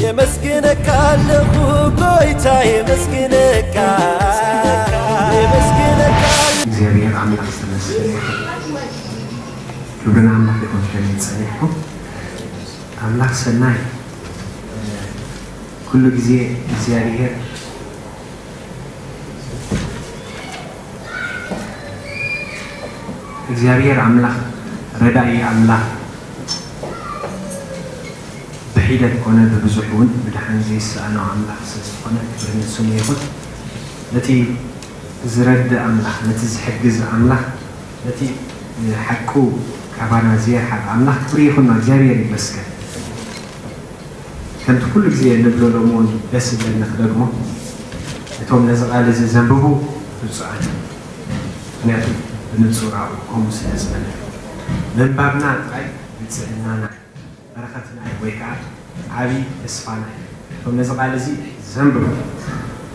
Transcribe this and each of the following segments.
የመስግነካ ኣለኹ ጎይታ፣ የመስግነካ፣ የመስግነካ። እግዚኣብሔር ኣምላኽ ዝተመስገነ ይኹን። ክብሪ ንኣምላኽ ይኹን። ከመይ ጸኒሕኩም? ኣምላኽ ሰናይ፣ ኩሉ ግዜ እግዚኣብሔር እግዚኣብሔር ኣምላኽ ረዳኢ ኣምላኽ፣ ብሒደት ኮነ ብብዙሕ እውን ብድሓን ዘይሰኣኖ ኣምላኽ ስለ ዝኾነ ክብሪ ንስሙ ይኹን። ነቲ ዝረድእ ኣምላኽ፣ ነቲ ዝሕግዝ ኣምላኽ፣ ነቲ ሓቁ ካባና ዝየርሓቕ ኣምላኽ ክብሪ ይኹን። እግዚኣብሔር ይመስገን። ከምቲ ኩሉ ግዜ እንብሎ ሎም እውን ደስ ዝብለኒ ክደግሞ፣ እቶም ነዚ ቃል እዚ ዘንብቡ ብፁዓን፣ ምክንያቱ ብንጹር ኣብኡ ከምኡ ስለ ዝበለ፣ ምንባብና ጥራይ ብጽዕናና፣ በረኸትና እዩ፣ ወይ ከዓ ዓቢ ተስፋና እዩ። እቶም ነዚ ቃል እዚ ዘንብቡ፣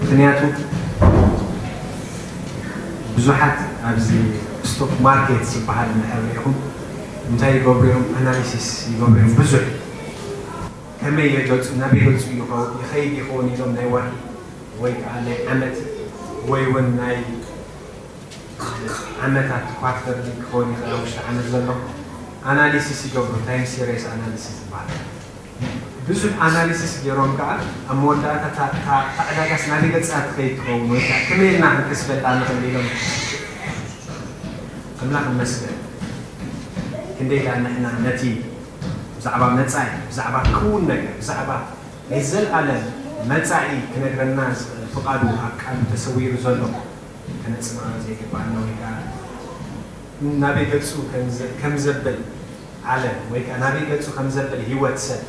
ምክንያቱ ብዙሓት ኣብዚ ስቶክ ማርኬት ዝበሃል እንድሕር ርኢኹም፣ እንታይ ይገብሩ እዮም? ኣናሊሲስ ይገብሩ እዮም። ብዙሕ ከመይ የገጹ፣ ናበይ ገጹ ይኸው-፣ ይኸይድ ይኸውን ኢሎም ናይ ወርሒ ወይ ከዓ ናይ ዓመት ወይ እውን ናይ ዓመታት፣ ኳርተርሊ ክኸውን ይኽእል፣ ኣብ ውሽጢ ዓመት ዘሎ ኣናሊሲስ ይገብሩ። ታይም ሲሪስ ኣናሊሲስ ዝበሃል። ብዙሕ ኣናሊሲስ ገይሮም ከዓ ኣብ መወዳእታ እታ፣ እታ፣ እታ ዕዳጋስ ናበይ ገጻ ትኸይድ ትኸውን ወይ ከዓ ከመይ ኢልና ክንከስበላ ንኽእል ኢሎም። ኣምላኽ ይመስገን። ክንደይ ደኣ ንሕና ነቲ ብዛዕባ መጻኢ፣ ብዛዕባ ክውን ነገር፣ ብዛዕባ ናይ ዘለኣለም መጻኢ ክነግረና ዝኽእል ፍቓዱ ኣብ ቃሉ ተሰዊሩ ዘሎ ከነጽንዖ ዘይግብኣና ወይ ከዓ ናበይ ገጹ ከም ዘ-፣ ከም ዘብል ዓለም ወይ ከዓ ናበይ ገጹ ከም ዘብል ህይወት ሰብ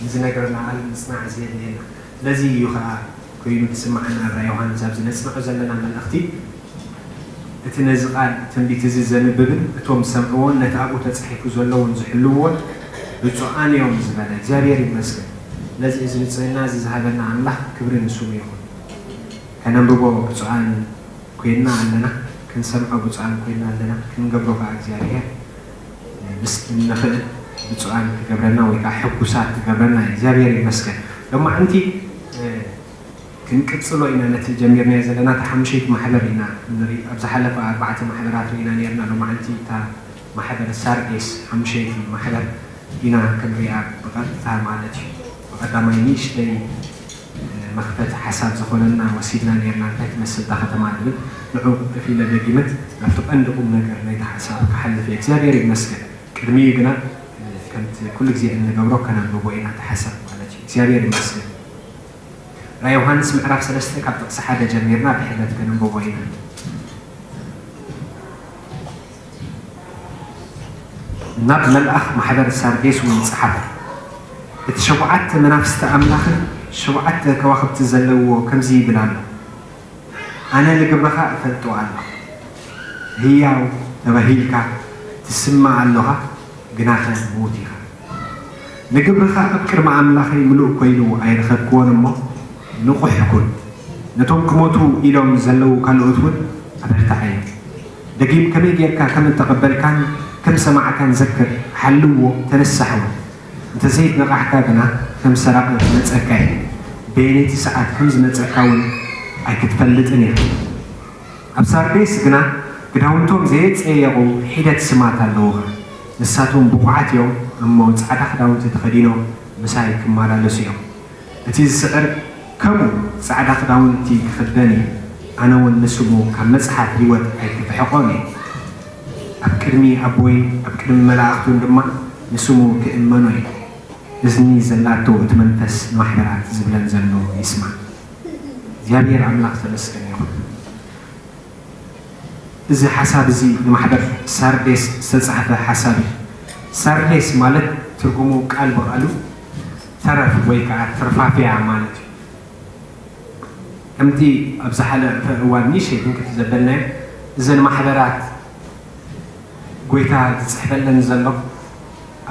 ንዝነግረና ቃል ምጽናዕ ዘድልየና። ስለዚ እዩ ከዓ ኮይኑ ዝስምዓና ኣብ ራእይ ዮሃንስ ኣብዚ ነጽንዖ ዘለና መልእኽቲ። እቲ ነዚ ቃል ትንቢት እዚ ዘንብብን እቶም ዝሰምዕዎን ነቲ ኣብኡ ተጻሒፉ ዘለዎን ዝሕልውዎን ብፁዓን እዮም ዝበለ እግዚኣብሔር ይመስገን። ስለዚ እዚ ብፅዕና እዚ ዝሃበና ኣምላኽ ክብሪ ንስሙ ይኹን። ከነንብቦ ብፁዓን ኮይንና ኣለና፣ ክንሰምዖ ብፁዓን ኮይንና ኣለና፣ ክንገብሮ ከዓ እግዚኣብሔር ምስ እንኽእል ብፁዓን ክገብረና ወይ ከዓ ሕጉሳት ክገብረና እዩ። እግዚኣብሔር ይመስገን። ሎማዕንቲ ክንቅጽሎ ኢና ነቲ ጀሚርናዮ ዘለና። እታ ሓሙሸይቲ ማሕበር ኢና ንርኢ። ኣብ ዝሓለፈ ኣርባዕተ ማሕበራት ርኢና ነይርና። ሎማዕንቲ እታ ማሕበር ሳርዴስ ሓሙሸይቲ ማሕበር ኢና ክንሪኣ ብቐጥታ ማለት እዩ። ብቐዳማይ ንእሽተይ መኽፈቲ ሓሳብ ዝኾነና ወሲድና ነይርና። እንታይ ትመስል እታ ከተማ ንብል። ንዑ ከፍ ኢለ ደጊመት ናብቲ ቀንዲ ቁም ነገር ናይቲ ሓሳብ ክሓልፍ እየ። እግዚኣብሔር ይመስገን። ቅድሚኡ ግና ከምቲ ኩሉ ግዜ እንገብሮ ከነንብቦ ኢና እቲ ሓሳብ ማለት እዩ። እግዚኣብሔር ይመስገን። ራእይ ዮሃንስ ምዕራፍ ሰለስተ ካብ ጥቕሲ ሓደ ጀሚርና ብሕብረት ከነንብቦ ኢና። ናብ መልኣኽ ማሕበር ሳርዴስ እውን ጸሓፈ። እቲ ሸውዓተ መናፍስቲ ኣምላኽን ሸውዓተ ከዋኽብቲ ዘለውዎ ከምዚ ይብል ኣሎ። ኣነ ንግብርኻ እፈልጦ ኣለኹ። ህያው ተባሂልካ ትስማዕ ኣሎኻ፣ ግናኸ ምዉት ኢኻ። ንግብርኻ ኣብ ቅድሚ ኣምላኸይ ምሉእ ኮይኑ ኣይረኸብክዎን እሞ፣ ንቑሕ ኩን። ነቶም ክሞቱ ኢሎም ዘለዉ ካልኦት እውን ኣበርትዓዮም። ደጊም ከመይ ጌርካ ከም እተቐበልካን ከም ሰማዕካን ዘክር፣ ሓልዎ፣ ተነሳሕ እውን። እንተ ዘይትነቓሕካ ግና ከም ሰራቒ ክመጸካ እዩ። በየነይቲ ሰዓት ከም ዝመጸካ እውን ኣይክትፈልጥን ኢኻ። ኣብ ሳርዴስ ግና ክዳውንቶም ዘየጸየቑ ሒደት ስማት ኣለዉኻ። ንሳቶም ብቑዓት እዮም እሞ ጻዕዳ ክዳውንቲ ተኸዲኖም ምሳይ ክመላለሱ እዮም። እቲ ዝስዕር ከምኡ ጻዕዳ ክዳውንቲ ክኽደን እዩ። ኣነ እውን ንስሙ ካብ መጽሓፍ ህይወት ኣይክርሕቖን እየ። ኣብ ቅድሚ ኣቦይን ኣብ ቅድሚ መላእኽቱን ድማ ንስሙ ክእመኖ እየ። እዝኒ ዘላቶ እቲ መንፈስ ንማሕበራት ዝብለን ዘሎ ይስማዕ። እግዚኣብሔር ኣምላኽ ተመስገን ይኹን። እዚ ሓሳብ እዚ ንማሕበር ሳርዴስ ዝተጻሕፈ ሓሳብ እዩ። ሳርዴስ ማለት ትርጉሙ ቃል ብቓሉ ተረፍ ወይ ከዓ ትርፋፍያ ማለት እዩ። ከምቲ ኣብ ዝሓለፈ እዋን ንእሽተይ ክንክት ዘበልናዮ፣ እዘን ማሕበራት ጎይታ ዝጽሕፈለን ዘሎ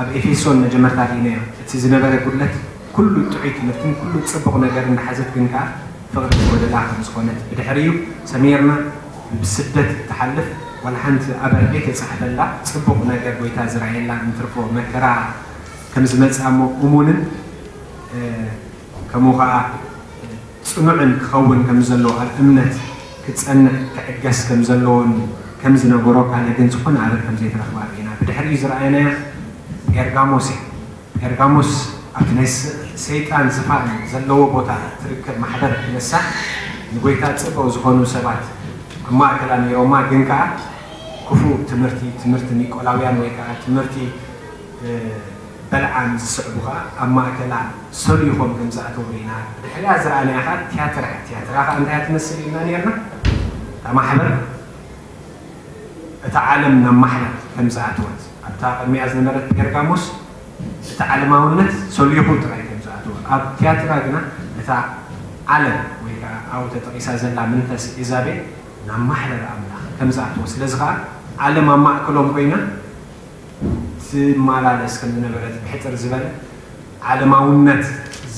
ኣብ ኤፌሶን መጀመርታ ርኢናዮ። እቲ ዝነበረ ጉድለት ኩሉ ጥዑይ ትምህርትን ኩሉ ጽቡቕ ነገር እንዳሓዘት ግን ከኣ ፍቕሪ ዝጎደላ ከም ዝኾነት ብድሕሪኡ ሰሚርና ብስደት እትሓልፍ ዋላ ሓንቲ ኣበር ዘይተጻሕፈላ ጽቡቕ ነገር ጎይታ ዝረኣየላ እንትርፎ መከራ ከም ዝመጽኣ እሞ እሙንን እ፣ ከምኡ ኸዓ ጽኑዕን ክኸውን ከም ዘለዎ፣ ኣብ እምነት ክጸንዕ ክዕገስ ከም ዘለዎን ከም ዝነበሮ ካልእ ግን ዝኾነ ኣረድ ከም ዘይተረኽበ ርኢና። ብድሕሪኡ ዝረኣየናያ ጴርጋሞስ እያ። ጴርጋሞስ ኣብቲ ናይ ስ- ሰይጣን ዝፋን ዘለዎ ቦታ ትርከብ ማሕበር ክነሳ ንጎይታ ጽቡቕ ዝኾኑ ሰባት ኣብ ማእከላ ነይሮማ፣ ግን ከኣ ክፉእ ትምህርቲ፣ ትምህርቲ ኒቆላውያን ወይ ከኣ ትምህርቲ በልዓም ዝስዕቡ ኸዓ ኣብ ማእከላ ሰሉይኾም ከም ዝኣተው ርኢና። ብድሕሪኣ ዝረኣናያ ኸዓ ቲያትራ እያ። ቲያትራ ኸዓ እንታይ እያ ትመስል ኢልና ነርና? እታ ማሕበር እታ ዓለም ናብ ማሕበር ከም ዝኣተወት፣ ኣብታ ቅድሚኣ ዝነበረት ጴርጋሞስ እቲ ዓለማውነት ሰሉይኹ ጥራይ ከም ዝኣተወ፣ ኣብ ቲያትራ ግና እታ ዓለም ወይ ከዓ ኣብኡ ተጠቒሳ ዘላ መንፈስ ኢዛቤል ናብ ማሕበር ኣምላኽ ከም ዝኣተወ፣ ስለዚ ከዓ ዓለም ኣብ ማእከሎም ኮይና ትመላለስ ከም ዝነበረት ብሕጽር ዝበለ ዓለማውነት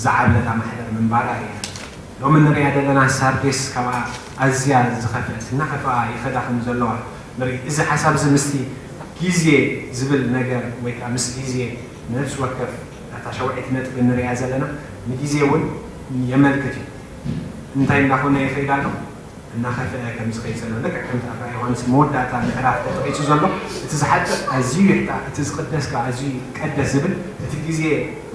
ዝዓብለላ ማሕበር ምንባራ ርኢና። ሎሚ ንሪኣ ዘለና ሳርዴስ ካብኣ ኣዝያ ዝኸፍአት እናኸፍኣ ይኸዳ ከም ዘለዋ ንርኢ። እዚ ሓሳብ እዚ ምስቲ ግዜ ዝብል ነገር ወይ ከዓ ምስ ግዜ ነፍሲ ወከፍ እታ ሸውዓይቲ ነጥቢ ንሪኣ ዘለና ንግዜ እውን የመልክት እዩ። እንታይ እናኾነ ይኸይድ ኣሎ? እናኸፍአ ከም ዝኸይድ ዘሎ ልክዕ ከምቲ ኣብ ራእይ ዮሃንስ መወዳእታ ምዕራፍ ተጠቒሱ ዘሎ እቲ ዝሓጥእ ኣዝዩ ይሕጣእ፣ እቲ ዝቕደስ ከኣ ኣዝዩ ይቀደስ ዝብል እቲ ግዜ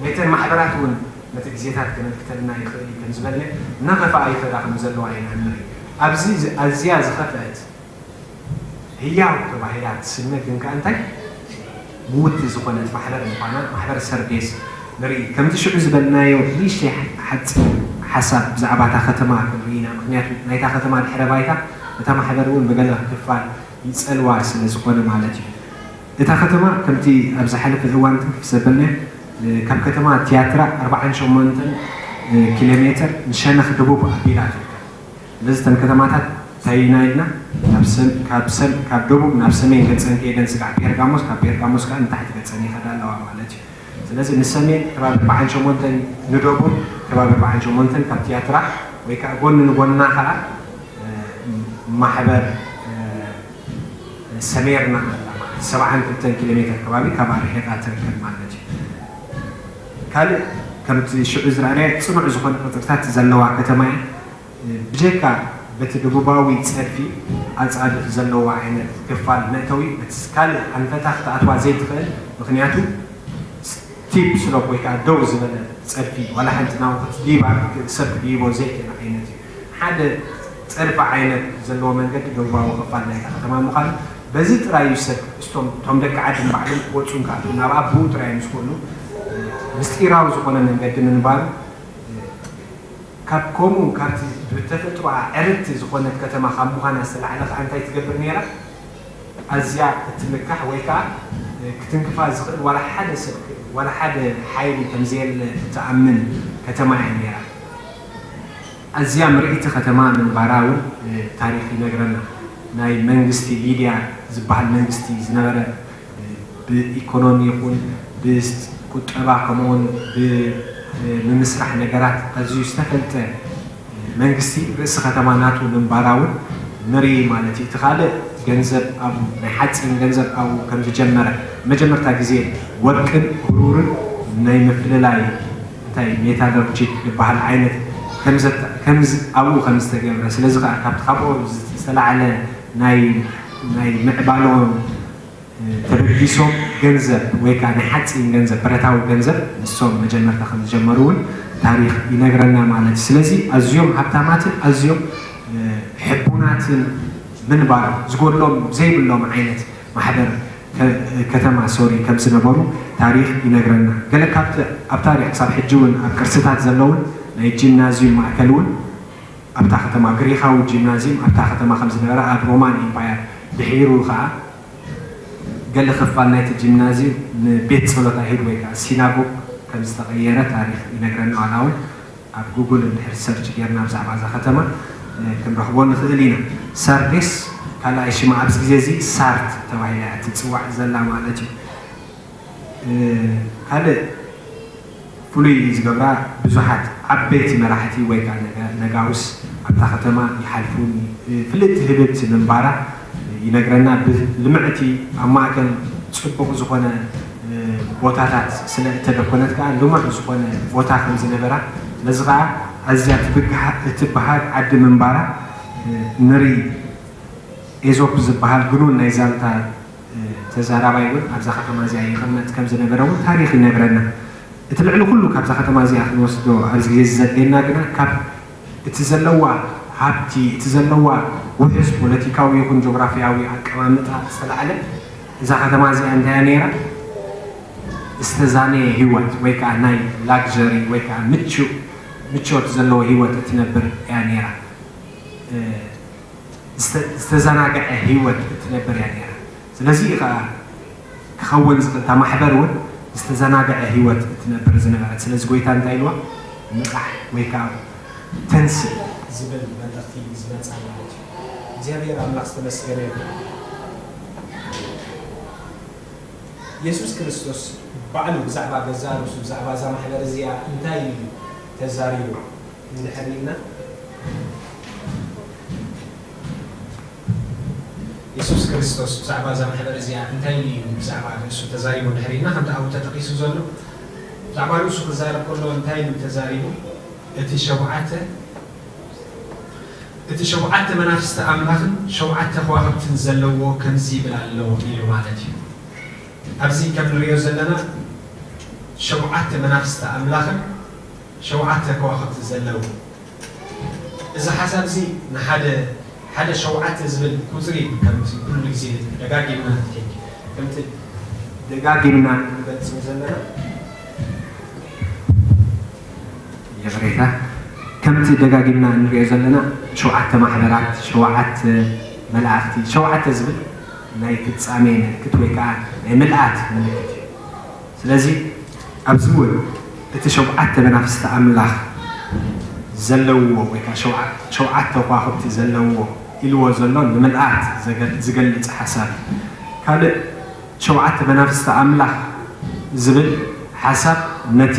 ነተን ማሕበራት እውን ነቲ ግዜታት ከመልክተልና ይኽእል እዩ ከም ዝበለ እናኸፍኣ ይኸዳ ከም ዘለዋ ኢና ንርኢ። ኣብዚ ኣዝያ ዝኸፍአት ህያው ተባሂላ ትስመ ግን ከኣ እንታይ ምውቲ ዝኾነት ማሕበር ምዃና ማሕበር ሰርዴስ ንርኢ። ከምቲ ሽዑ ዝበልናዮ ንእሽተይ ሓፂር ሓሳብ ብዛዕባ እታ ከተማ ክንርኢ ኢና። ምክንያቱ ናይታ ከተማ ድሕረ ባይታ እታ ማሕበር እውን ብገለ ክፋል ይፀልዋ ስለ ዝኾነ ማለት እዩ። እታ ከተማ ከምቲ ኣብ ዝሓለፈ እዋን ትንክፍ ዘበልናዮ ካብ ከተማ ቲያትራ ኣርባዓን ሸሞንተን ኪሎ ሜትር ንሸነኽ ደቡብ ኣቢላ ትርከብ። ስለዚ እተን ከተማታት እንታይ ኢና ኢልና? ካብ ሰም ካብ ሰም ካብ ደቡብ ናብ ሰሜን ገፀን ከይደን ስጋዕ ፔርጋሞስ፣ ካብ ፔርጋሞስ ከዓ ንታሕቲ ገፀን ይኸዳ ኣለዋ ማለት እዩ። ስለዚ ንሰሜን ከባቢ ኣርባዓን ሸሞንተን፣ ንደቡብ ከባቢ ኣርባዓን ሸሞንተን ካብ ቲያትራ ወይ ከዓ ጎኒ ንጎና ከዓ ማሕበር ሰሜርና ኣላ ማለት ሰብዓን ክልተን ኪሎ ሜትር ከባቢ ካብ ኣርሒቓ ትርከብ ማለት እዩ። ካልእ ከምቲ ሽዑ ዝረኣናዮ ፅኑዕ ዝኾነ ቅፅርታት ዘለዋ ከተማ እያ። ብጀካ በቲ ደቡባዊ ፀድፊ ኣፃድፍ ዘለዎ ዓይነት ክፋል መእተዊ በቲ ካልእ ኣንፈታ ክትኣትዋ ዘይትኽእል፣ ምኽንያቱ ስቲፕ ስሎፕ ወይ ከዓ ደው ዝበለ ፀድፊ ዋላ ሓንቲ ናብኡ ክትድይባ ሰብ ክድይቦ ዘይክእል ዓይነት እዩ። ሓደ ፀድፊ ዓይነት ዘለዎ መንገዲ ደቡባዊ ክፋል ናይታ ከተማ ምዃኑ በዚ ጥራይ እዩ ሰብ እስቶም እቶም ደቂ ዓዲ ንባዕሎም ክወፁን ክኣትዉ ናብ ኣብኡ ጥራይ እዮም ዝኽእሉ። ምስጢራዊ ዝኾነ መንገዲ ምንባሩ ካብ ከምኡ ካብቲ ብተፈጥሮኣ ዕርድቲ ዝኾነት ከተማ ካብ ምዃና ዝተላዕለ ከዓ እንታይ ትገብር ነይራ? ኣዝያ እትምካሕ ወይ ከዓ ክትንክፋ ዝኽእል ዋላ ሓደ ሰብ ዋላ ሓደ ሓይሊ ከምዘየለ እትኣምን ከተማ እያ ነይራ። ኣዝያ ምርኢቲ ከተማ ምንባራ እውን ታሪኽ ይነግረና። ናይ መንግስቲ ሊድያ ዝበሃል መንግስቲ ዝነበረ ብኢኮኖሚ ይኹን ብቁጠባ ከምኡውን ብምምስራሕ ነገራት ኣዝዩ ዝተፈልጠ መንግስቲ ርእሲ ከተማ ናቱ ምንባራ እውን ንርኢ ማለት እዩ። እቲ ካልእ ገንዘብ ኣብኡ ናይ ሓፂን ገንዘብ ኣብኡ ከም ዝጀመረ መጀመርታ ግዜ ወርቅን ብሩርን ናይ ምፍልላይ እንታይ ሜታለርጂክ ዝበሃል ዓይነት ከምዘ- ከምዝ- ኣብኡ ከም ዝተገብረ ስለዚ ከዓ ካብቲ ካብኡ ዝተላዕለ ናይ ናይ ምዕባሎ ተበጊሶም ገንዘብ ወይ ከዓ ናይ ሓፂን ገንዘብ ብረታዊ ገንዘብ ንሶም መጀመርታ ከም ዝጀመሩ እውን ታሪክ ይነግረና ማለት እዩ። ስለዚ ኣዝዮም ሃብታማትን ኣዝዮም ሕቡናትን ምንባር ዝጎድሎም ዘይብሎም ዓይነት ማሕበር ከተማ ሶሪ ከም ዝነበሩ ታሪክ ይነግረና። ገለ ካብቲ ኣብ ታሪክ ክሳብ ሕጂ እውን ኣብ ቅርስታት ዘለውን ናይ ጂምናዝዩም ማእከል እውን ኣብታ ከተማ ግሪኻዊ ጂምናዝዩም ኣብታ ከተማ ከም ዝነበረ ኣብ ሮማን ኢምፓየር ድሒሩ ከዓ ገለ ክፋል ናይቲ ጂምናዝዩም ንቤት ጸሎት ኣይሁድ ወይ ከዓ ሲናጎግ ከም ዝተቐየረ ታሪክ ይነግረና። ዋላ እውን ኣብ ጉግል እንድሕር ሰርች ጌርና ብዛዕባ እዛ ከተማ ክንረኽቦ ንኽእል ኢና። ሳርዴስ ካልኣይ ሽማ ኣብዚ ግዜ እዚ ሳርት ተባሂላ እያ ትፅዋዕ ዘላ ማለት እዩ። ካልእ ፍሉይ ዝገብራ ብዙሓት ዓበይቲ መራሕቲ ወይ ከዓ ነጋውስ ኣብታ ከተማ ይሓልፉን ፍልጥቲ ህብብቲ ምንባራ ይነግረና። ብልምዕቲ ኣብ ማእከል ፅቡቕ ዝኾነ ቦታታት ስለ እተደኮነት ከዓ ልሙዕ ዝኾነ ቦታ ከም ዝነበራ ነዚ ኸዓ ኣዝያ ትብግሃ-፣ እትበሃግ ዓዲ ምንባራ፣ እ፣ ንርኢ። ኤዞፕ ዝበሃል ግኑን ናይ ዛንታ፣ እ፣ ተዛራባይ እውን ኣብዛ ከተማ እዚኣ ይቕመጥ ከም ዝነበረ እውን ታሪኽ ይነግረና። እቲ ልዕሊ ኩሉ ካብዛ ከተማ እዚኣ ክንወስዶ ኣብዚ ግዜ እዚ ዘድልየና ግና ካብ እቲ ዘለዋ ሃብቲ፣ እቲ ዘለዋ ውሑስ ፖለቲካዊ ይኹን ጆግራፊያዊ ኣቀማምጣ ዝተላዕለ እዛ ከተማ እዚኣ እንታይ እያ ነይራ? ዝተዛነየ ህይወት ወይ ከዓ ናይ ላግዠሪ ወይ ከዓ ምቹ-፣ ምቾት ዘለዎ ህይወት እትነብር እያ ነይራ። እ፣ ዝተ-፣ ዝተዘናግዐ ህይወት እትነብር እያ ነይራ። ስለዚ እዩ ከዓ ክኸውን ዝኽእል፣ እታ ማሕበር እውን ዝተዘናግዐ ህይወት እትነብር ዝነበረት። ስለዚ ጎይታ እንታይ ኢልዋ? ንቓሕ ወይ ከዓ ተንስእ ዝብል መልእኽቲ ዝመጻ ማለት እዩ። እግዚኣብሔር ኣምላኽ ዝተመስገነ ይኹን። የሱስ ክርስቶስ ባዕሉ ብዛዕባ ገዛእ ርእሱ፣ ብዛዕባ እዛ ማሕበር እዚኣ እንታይ እዩ ተዛሪቡ? እንድሕር ኢልና፣ የሱስ ክርስቶስ ብዛዕባ እዛ ማሕበር እዚኣ እንታይ እዩ ብዛዕባ ርእሱ ተዛሪቡ እንድሕር ኢልና፣ ከምቲ ኣብኡ ተጠቒሱ ዘሎ፣ ብዛዕባ ርእሱ ክዛረብ ከሎ እንታይ እዩ ተዛሪቡ? እቲ ሸውዓተ፣ እቲ ሸውዓተ መናፍስቲ ኣምላኽን ሸውዓተ ከዋኽብትን ዘለዎ ከምዚ ይብል ኣሎ ኢሉ ማለት እዩ። ኣብዚ ከም ንሪኦ ዘለና ሸውዓተ መናፍስቲ ኣምላኽን ሸውዓተ ከዋኽብቲ ዘለዎ። እዚ ሓሳብ እዚ ንሓደ፣ ሓደ ሸውዓተ ዝብል ቁጽሪ ከምቲ ኩሉ ግዜ ደጋጊምና፣ ከምቲ ደጋጊምና ንገልጾ ዘለና፣ ይቕሬታ፣ ከምቲ ደጋጊምና እንሪኦ ዘለና ሸውዓተ ማሕበራት፣ ሸውዓተ መላእኽቲ፣ ሸውዓተ ዝብል ናይ ፍጻሜ ምልክት ወይ ከዓ ናይ ምልኣት ምልክት እዩ። ስለዚ ኣብዚ እውን እቲ ሸውዓተ መናፍስቲ ኣምላኽ ዘለዎ ወይ ከዓ ሸውዓ-፣ ሸውዓተ ከዋኽብቲ ዘለዎ ኢልዎ ዘሎ ንምልኣት ዘገ-፣ ዝገልጽ ሓሳብ እዩ። ካልእ ሸውዓተ መናፍስቲ ኣምላኽ ዝብል ሓሳብ ነቲ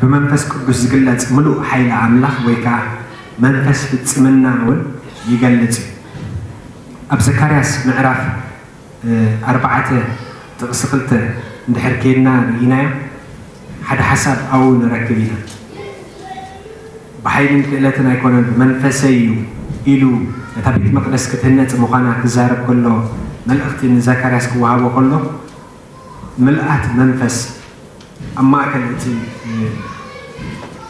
ብመንፈስ ቅዱስ ዝግለጽ ምሉእ ሓይሊ ኣምላኽ ወይ ከዓ መንፈስ ፍጽምና እውን ይገልጽ እዩ። ኣብ ዘካርያስ ምዕራፍ እ፣ ኣርባዕተ ጥቕሲ ክልተ እንድሕር ኬድና ርኢናዮ፣ ሓደ ሓሳብ ኣብኡ ንረክብ ኢና። "ብሓይልን ክእለትን ኣይኮነን፣ ብመንፈሰይ እዩ" ኢሉ ነታ ቤት መቕደስ ክትህነጽ ምዃና ክዛረብ ከሎ፣ መልእኽቲ ንዘካርያስ ክወሃቦ ከሎ፣ ምልኣት መንፈስ ኣብ ማእከል እቲ፣ እ፣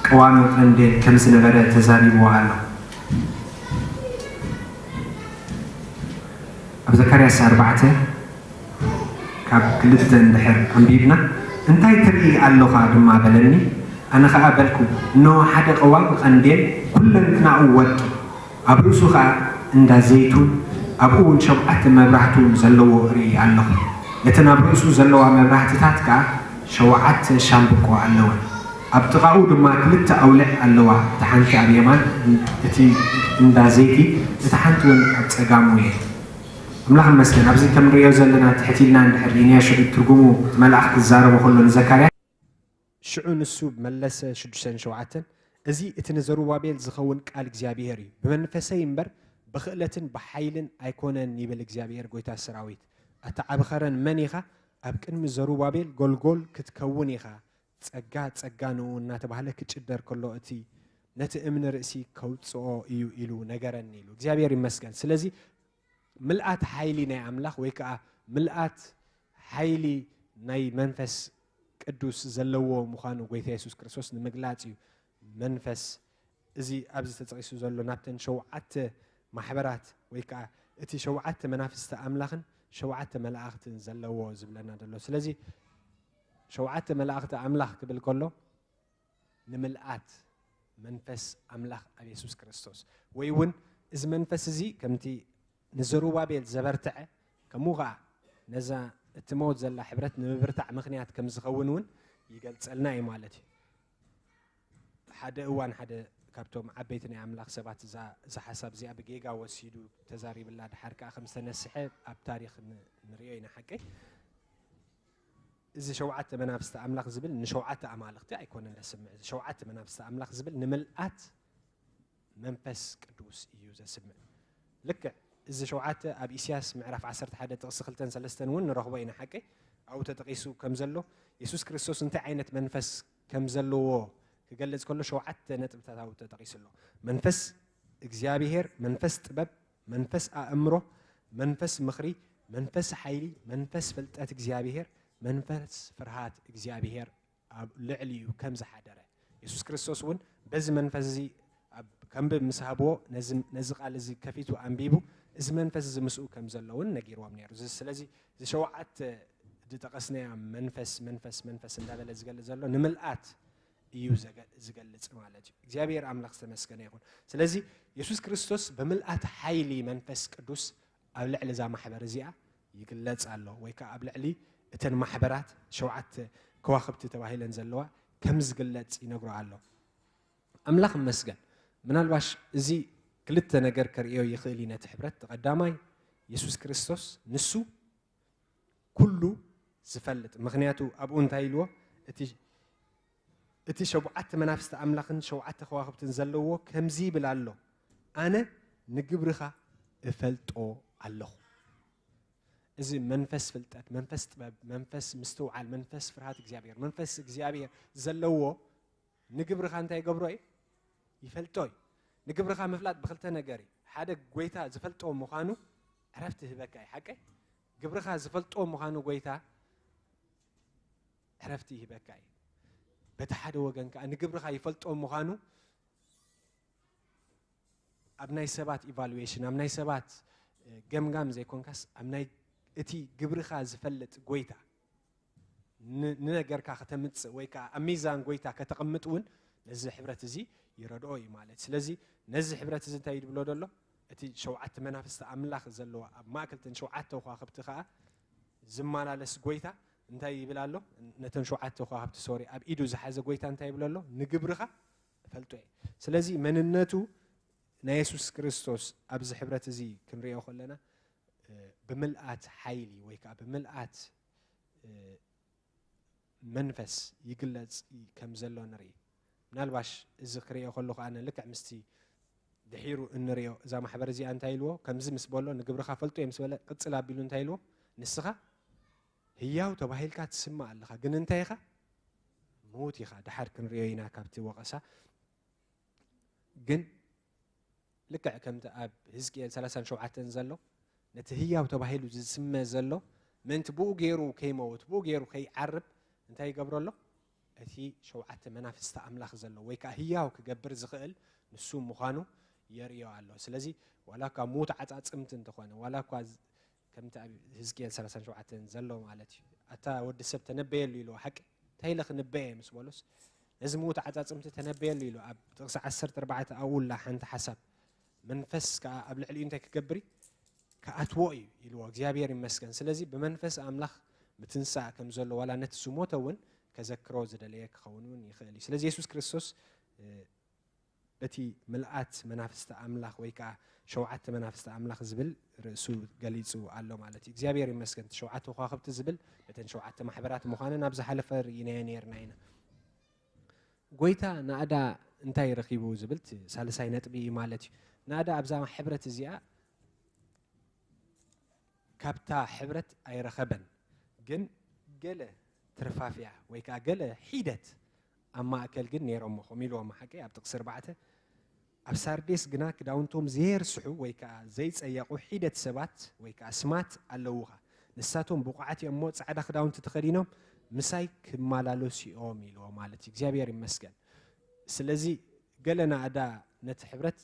ቀዋሚ ቀንዴል ከም ዝነበረ ተዛሪብዎ ኣሎ። ኣብ ዘካርያስ ኣርባዕተ ካብ ክልተ እንድሕር ኣንቢብና፣ "እንታይ ትርኢ ኣሎኻ?" ድማ በለኒ። ኣነ ኸኣ በልኩ፣ "እንሆ ሓደ ቀዋሚ ቀንዴል፣ ኩለንትናኡ ወርቂ፣ ኣብ ርእሱ ኸኣ እንዳ ዘይቱን፣ ኣብኡ እውን ሸውዓተ መብራህቱ ዘለዎ እርኢ ኣለኹ። ነተን ኣብ ርእሱ ዘለዋ መብራህትታት ከኣ ሸውዓተ ሻምብቆ ኣለወን። ኣብ ጥቓኡ ድማ ክልተ ኣውልዕ ኣለዋ፣ እታ ሓንቲ ኣብ የማን እቲ እንዳ ዘይቲ፣ እታ ሓንቲ እውን ኣብ ጸጋሙ እየን።" ኣምላኽ ይመስገን። ኣብዚ ከም ንርእዮ ዘለና ትሕት ኢልና እንድሕር ርኢናዮ፣ ሽዑ ትርጉሙ እቲ መልኣኽ ክዛረቦ ከሎ ንዘካርያስ፣ ሽዑ ንሱ መለሰ፣ ሽዱሽተን ሸውዓተን፣ "እዚ እቲ ንዘሩባቤል ዝኸውን ቃል እግዚኣብሄር እዩ። ብመንፈሰይ እምበር ብኽእለትን ብሓይልን ኣይኮነን ይብል እግዚኣብሄር ጐይታ ሰራዊት። ኣታ ዓቢ ኸረን መን ኢኻ? ኣብ ቅድሚ ዘሩባቤል ጐልጎል ክትከውን ኢኻ። ጸጋ፣ ጸጋ ንኡ እናተባህለ ክጭደር ከሎ እቲ ነቲ እምኒ ርእሲ ከውጽኦ እዩ" ኢሉ ነገረኒ ኢሉ። እግዚኣብሄር ይመስገን። ስለዚ ምልኣት ሓይሊ ናይ ኣምላኽ ወይ ከኣ ምልኣት ሓይሊ ናይ መንፈስ ቅዱስ ዘለዎ ምዃኑ ጐይታ የሱስ ክርስቶስ ንምግላጽ እዩ። መንፈስ እዚ ኣብዚ ተጠቒሱ ዘሎ ናብተን ሸውዓተ ማሕበራት ወይ ከኣ እቲ ሸውዓተ መናፍስቲ ኣምላኽን ሸውዓተ መላእኽትን ዘለዎ ዝብለና ዘሎ። ስለዚ ሸውዓተ መላእኽቲ ኣምላኽ ክብል ከሎ ንምልኣት መንፈስ ኣምላኽ ኣብ የሱስ ክርስቶስ፣ ወይ እውን እዚ መንፈስ እዚ ከምቲ ንዘሩባቤል ዘበርትዐ፣ ከምኡ ኸዓ ነዛ እትመውት ዘላ ሕብረት ንምብርታዕ ምኽንያት ከም ዝኸውን እውን ይገልጸልና እዩ ማለት እዩ። ሓደ እዋን ሓደ ካብቶም ዓበይቲ ናይ ኣምላኽ ሰባት እዛ፣ እዛ ሓሳብ እዚኣ ብጌጋ ወሲዱ ተዛሪብላ፣ ድሓር ከኣ ከም ዝተነስሐ ኣብ ታሪኽ ን-፣ ንርእዮ ኢና። ሓቀይ? እዚ ሸውዓተ መናፍስቲ ኣምላኽ ዝብል ንሸውዓተ ኣማልኽቲ ኣይኮነን ዘስምዕ። እዚ ሸውዓተ መናፍስቲ ኣምላኽ ዝብል ንምልኣት መንፈስ ቅዱስ እዩ ዘስምዕ። ልክዕ እዚ ሸውዓተ ኣብ ኢሳያስ ምዕራፍ ዓሰርተ ሓደ ጥቕሲ ክልተን ሰለስተን እውን ንረኽቦ ኢና። ሓቀይ? ኣብኡ ተጠቒሱ ከም ዘሎ፣ የሱስ ክርስቶስ እንታይ ዓይነት መንፈስ ከም ዘለዎ ክገልጽ ከሎ ሸውዓተ ነጥብታት ኣብኡ ተጠቒሱ ኣሎ። መንፈስ እግዚኣብሔር፣ መንፈስ ጥበብ፣ መንፈስ ኣእምሮ፣ መንፈስ ምኽሪ፣ መንፈስ ሓይሊ፣ መንፈስ ፍልጠት እግዚኣብሔር፣ መንፈስ ፍርሃት እግዚኣብሔር ኣብ ልዕሊኡ ከም ዝሓደረ፣ የሱስ ክርስቶስ እውን በዚ መንፈስ እዚ ኣብ ከንብብ ምስ ሃብዎ፣ ነዚ፣ ነዚ ቃል እዚ ከፊቱ ኣንቢቡ፣ እዚ መንፈስ እዚ ምስኡ ከም ዘሎ እውን ነጊርዎም ነይሩ። እዚ፣ ስለዚ እዚ ሸውዓተ ዝጠቐስናያ መንፈስ፣ መንፈስ፣ መንፈስ እንዳበለ ዝገልጽ ዘሎ ንምልኣት እዩ ዘገ-፣ ዝገልጽ ማለት እዩ። እግዚኣብሔር ኣምላኽ ዝተመስገነ ይኹን። ስለዚ የሱስ ክርስቶስ ብምልኣት ሓይሊ መንፈስ ቅዱስ ኣብ ልዕሊ እዛ ማሕበር እዚኣ ይግለጽ ኣሎ፣ ወይ ከኣ ኣብ ልዕሊ እተን ማሕበራት ሸውዓተ ከዋኽብቲ ተባሂለን ዘለዋ ከም ዝግለጽ ይነግሮ ኣሎ። ኣምላኽ ይመስገን። ምናልባሽ እዚ ክልተ ነገር ከርእዮ ይኽእል እዩ ነቲ ሕብረት። ቀዳማይ፣ የሱስ ክርስቶስ ንሱ ኩሉ ዝፈልጥ። ምኽንያቱ ኣብኡ እንታይ ኢልዎ? እቲ፣ እቲ ሸውዓተ መናፍስቲ ኣምላኽን ሸውዓተ ከዋኽብትን ዘለዎ ከምዚ ይብል ኣሎ፣ "ኣነ ንግብርኻ እፈልጦ ኣለኹ።" እዚ መንፈስ ፍልጠት፣ መንፈስ ጥበብ፣ መንፈስ ምስትውዓል፣ መንፈስ ፍርሃት እግዚኣብሔር፣ መንፈስ እግዚኣብሔር ዘለዎ ንግብርኻ እንታይ ይገብሮ እዩ? ይፈልጦ እዩ። ንግብርኻ ምፍላጥ ብኽልተ ነገር እዩ። ሓደ፣ ጎይታ ዝፈልጦ ምዃኑ ዕረፍቲ ይህበካ እዩ። ሓቀይ? ግብርኻ ዝፈልጦ ምዃኑ ጎይታ ዕረፍቲ ይህበካ እዩ። በቲ ሓደ ወገን ከኣ ንግብርኻ ይፈልጦ ምዃኑ ኣብ ናይ ሰባት ኢቫሉዌሽን፣ ኣብ ናይ ሰባት፣ እ፣ ገምጋም ዘይኮንካስ፣ ኣብ ናይ እቲ ግብርኻ ዝፈልጥ ጎይታ ን-፣ ንነገርካ ከተምጽእ ወይ ከኣ ኣብ ሚዛን ጎይታ ከተቐምጥ እውን ነዚ ሕብረት እዚ ይረድኦ እዩ ማለት። ስለዚ ነዚ ሕብረት እዚ እንታይ እዩ ዝብሎ ዘሎ? እቲ ሸውዓተ መናፍስቲ ኣምላኽ ዘለዎ ኣብ ማእከል እተን ሸውዓተ ከዋኽብቲ ከኣ ዝመላለስ ጎይታ እንታይ ይብል ኣሎ? ነተን ሸውዓተ ከዋኽብቲ፣ ሶሪ፣ ኣብ ኢዱ ዝሓዘ ጎይታ እንታይ ይብል ኣሎ? "ንግብርኻ እፈልጦ እየ።" ስለዚ መንነቱ ናይ የሱስ ክርስቶስ ኣብዚ ሕብረት እዚ ክንሪኦ ከለና፣ እ፣ ብምልኣት ሓይሊ ወይ ከኣ ብምልኣት፣ እ፣ መንፈስ ይግለጽ ከም ዘሎ ንርኢ። ምናልባሽ እዚ ክርእዮ ከለኹ ኣነ ልክዕ ምስቲ ድሒሩ እንርእዮ፣ እዛ ማሕበር እዚኣ እንታይ ኢልዎ? ከምዚ ምስ በሎ፣ "ንግብርኻ ፈልጦ እየ" ምስ በለ፣ ቅጽል ኣቢሉ እንታይ ኢልዎ? "ንስኻ ህያው ተባሂልካ ትስማዕ ኣለኻ፣ ግን እንታይ ኢኻ? ምዉት ኢኻ። ደሓር ክንርእዮ ኢና ካብቲ ወቐሳ። ግን ልክዕ ከምቲ ኣብ ህዝቅኤል ሰላሳን ሸውዓተን ዘሎ፣ ነቲ ህያው ተባሂሉ ዝስመ ዘሎ፣ ምእንቲ ብኡ ገይሩ ከይመውት፣ ብኡ ገይሩ ከይዓርብ እንታይ ይገብሮ ኣሎ? እቲ ሸውዓተ መናፍስቲ ኣምላኽ ዘሎ፣ ወይ ከኣ ህያው ክገብር ዝኽእል ንሱ ምዃኑ የርእዮ ኣሎ። ስለዚ ዋላ እኳ ምዉት ዓጻጽምቲ እንተኾነ፣ ዋላ እኳ ዝ-፣ ከምቲ ኣብ ህዝቅኤል ሰላሳን ሸውዓተን ዘሎ ማለት እዩ። "ኣታ ወዲ ሰብ ተነበየሉ" ኢልዎ። ሓቂ? "እንታይ ኢለ ክንበየ?" ምስ በሎስ፣ "ነዚ ምዉት ዓጻጽምቲ ተነበየሉ" ኢሉ ኣብ ጥቕሲ ዓሰርተ ኣርባዕተ ኣብኡ ኣላ ሓንቲ ሓሳብ። መንፈስ ከኣ ኣብ ልዕሊኡ እንታይ ክገብር እዩ? ክኣትዎ እዩ ኢልዎ። እግዚኣብሔር ይመስገን። ስለዚ ብመንፈስ ኣምላኽ ምትንሳእ ከም ዘሎ ዋላ ነቲ ዝሞተ እውን ከዘክሮ ዝደለየ ክኸውን እውን ይኽእል እዩ። ስለዚ የሱስ ክርስቶስ፣ እ፣ በቲ ምልኣት መናፍስቲ ኣምላኽ ወይ ከኣ ሸውዓተ መናፍስቲ ኣምላኽ ዝብል ርእሱ ገሊጹ ኣሎ ማለት እዩ። እግዚኣብሔር ይመስገን፣ እቲ ሸውዓተ ከዋኽብቲ ዝብል ነተን ሸውዓተ ማሕበራት ምዃነን ኣብ ዝሓለፈ ርኢናዮ ነይርና ኢና። ጎይታ ናእዳ እንታይ ረኺቡ ዝብል እቲ ሳልሳይ ነጥቢ እዩ ማለት እዩ። ናእዳ ኣብዛ ሕብረት እዚኣ ካብታ ሕብረት ኣይረኸበን፣ ግን ገለ ትርፋፊያ ወይ ከኣ ገለ ሒደት ኣብ ማእከል ግን ነይሮሞ፣ ከምኡ ኢልዎም ሓቂ ኣብ ጥቕሲ ኣርባዕተ፣ "ኣብ ሳርዴስ ግና ክዳውንቶም ዘየርስሑ ወይ ከኣ ዘይጸየቑ ሒደት ሰባት ወይ ከኣ ኣስማት ኣለዉኻ። ንሳቶም ብቑዓት እዮም እሞ ጻዕዳ ክዳውንቲ ተኸዲኖም ምሳይ ክመላለሱ እዮም" ኢልዎ ማለት እዩ። እግዚኣብሔር ይመስገን። ስለዚ ገለ ናእዳ ነቲ ሕብረት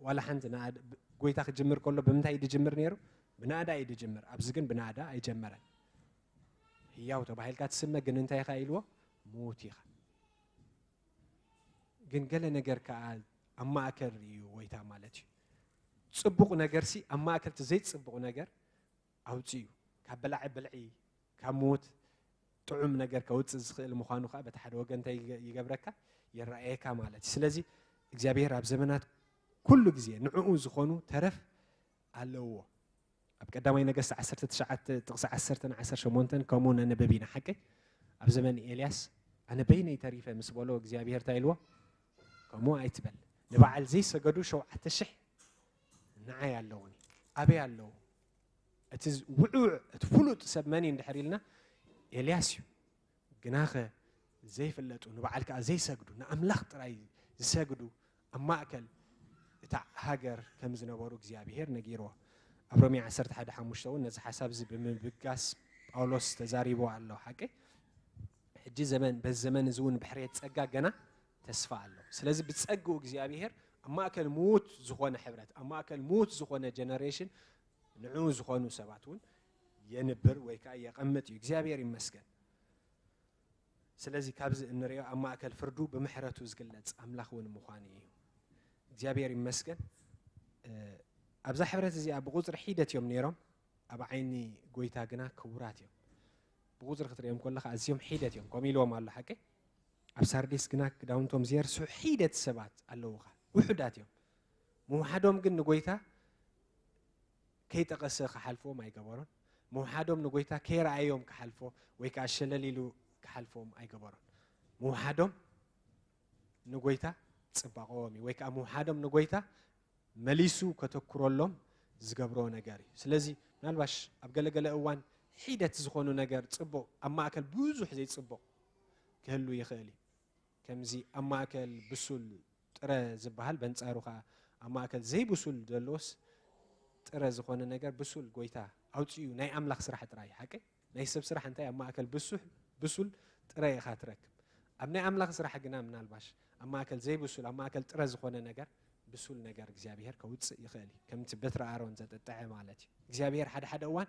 ዋላ ሓንቲ ናእዳ፣ ብ-፣ ጎይታ ክጅምር ከሎ ብምንታይ እዩ ዝጅምር ነይሩ? ብናእዳ እዩ ዝጅምር። ኣብዚ ግን ብናእዳ ኣይጀመረን። ህያው ተባሂልካ ትስመ፣ ግን እንታይ ኢኻ ኢልዎ? ምዉት ኢኻ። ግን ገለ ነገር ከኣ ኣብ ማእከል እዩ ጎይታ ማለት እዩ። ጽቡቕ ነገርሲ ኣብ ማእከል እቲ ዘይጽቡቕ ነገር ኣውጽኡ። ካብ በላዒ ብልዒ፣ ካብ ምዉት ጥዑም ነገር ከውጽእ ዝኽእል ምዃኑ ከኣ በቲ ሓደ ወገን እንታይ ይገ-፣ ይገብረካ? የረኣየካ ማለት እዩ። ስለዚ እግዚኣብሔር ኣብ ዘመናት ኩሉ ግዜ ንዕኡ ዝኾኑ ተረፍ ኣለዎ። ኣብ ቀዳማይ ነገስት ዓሰርተ ትሽዓተ ጥቕሲ ዓሰርተን ዓሰርተ ሸሞንተን ከምኡ ነንብብ ኢና። ሓቂ? ኣብ ዘመን ኤልያስ "ኣነ በይነይ ተሪፈ" ምስ በሎ እግዚኣብሔር እንታይ ኢልዎ? "ከምኡ ኣይትበል። ንበዓል ዘይሰገዱ ሸውዓተ ሽሕ ንዓይ ኣለዉኒ። ኣበይ ኣለዉ?" እቲ ዝ-፣ ውዕውዕ፣ እቲ ፍሉጥ ሰብ መን እዩ እንድሕር ኢልና፣ ኤልያስ እዩ። ግናኸ ዘይፍለጡ፣ ንበዓል ከኣ ዘይሰግዱ፣ ንኣምላኽ ጥራይ ዝሰግዱ ኣብ ማእከል እታ ሃገር ከም ዝነበሩ እግዚኣብሄር ነጊርዎ። ኣብ ሮሜ ዓሰርተ ሓደ ሓሙሽተ እውን ነዚ ሓሳብ እዚ ብምብጋስ ጳውሎስ ተዛሪብዎ ኣሎ። ሓቂ? ሕጂ ዘመን፣ በዚ ዘመን እዚ እውን ብሕርየት ጸጋ ገና ተስፋ ኣሎ። ስለዚ ብጸግኡ እግዚኣብሄር ኣብ ማእከል ምዉት ዝኾነ ሕብረት፣ ኣብ ማእከል ምዉት ዝኾነ ጀነሬሽን ንዕኡ ዝኾኑ ሰባት እውን የንብር ወይ ከኣ የቐምጥ እዩ። እግዚኣብሄር ይመስገን። ስለዚ ካብዚ እንርእዮ ኣብ ማእከል ፍርዱ ብምሕረቱ ዝግለጽ ኣምላኽ እውን ምዃኑ እዩ። እግዚኣብሔር ይመስገን። እ፣ ኣብዛ ሕብረት እዚኣ ብቑጽሪ ሒደት እዮም ነይሮም። ኣብ ዓይኒ ጎይታ ግና ክቡራት እዮም። ብቑጽሪ ክትርእዮም ከለኻ ኣዝዮም ሒደት እዮም። ከምኡ ኢልዎም ኣሎ ሓቂ። ኣብ ሳርዲስ ግና ክዳውንቶም ዝየርስሑ ሒደት ሰባት ኣለዉኻ። ውሑዳት እዮም። ምውሓዶም ግን ንጎይታ ከይጠቐሰ ክሓልፎም ኣይገበሮን። ምውሓዶም ንጎይታ ከይረኣዮም ክሓልፎ ወይ ከኣ ሸለል ኢሉ ክሓልፎም ኣይገበሮን። ምውሓዶም ንጎይታ ጽባቐኦም እዩ፣ ወይ ከኣ ምውሓዶም ንጎይታ መሊሱ ከተኩረሎም ዝገብሮ ነገር እዩ። ስለዚ ምናልባሽ ኣብ ገለገለ እዋን ሒደት ዝኾኑ ነገር ጽቡቕ፣ ኣብ ማእከል ብዙሕ ዘይጽቡቕ ክህሉ ይኽእል እዩ። ከምዚ ኣብ ማእከል ብሱል ጥረ ዝበሃል፣ በንጻሩ ኸኣ ኣብ ማእከል ዘይብሱል ዘሎስ ጥረ ዝኾነ ነገር ብሱል ጎይታ ኣውጺኡ ናይ ኣምላኽ ስራሕ ጥራይ። ሓቂ? ናይ ሰብ ስራሕ እንታይ ኣብ ማእከል ብሱሕ-፣ ብሱል ጥረ ኢኻ ትረክብ። ኣብ ናይ ኣምላኽ ስራሕ ግና ምናልባሽ ኣብ ማእከል ዘይብሱል፣ ኣብ ማእከል ጥረ ዝኾነ ነገር ብሱል ነገር እግዚኣብሄር ከውጽእ ይኽእል እዩ። ከምቲ በትሪ ኣሮን ዘጠጠዐ ማለት እዩ። እግዚኣብሄር ሓደ ሓደ እዋን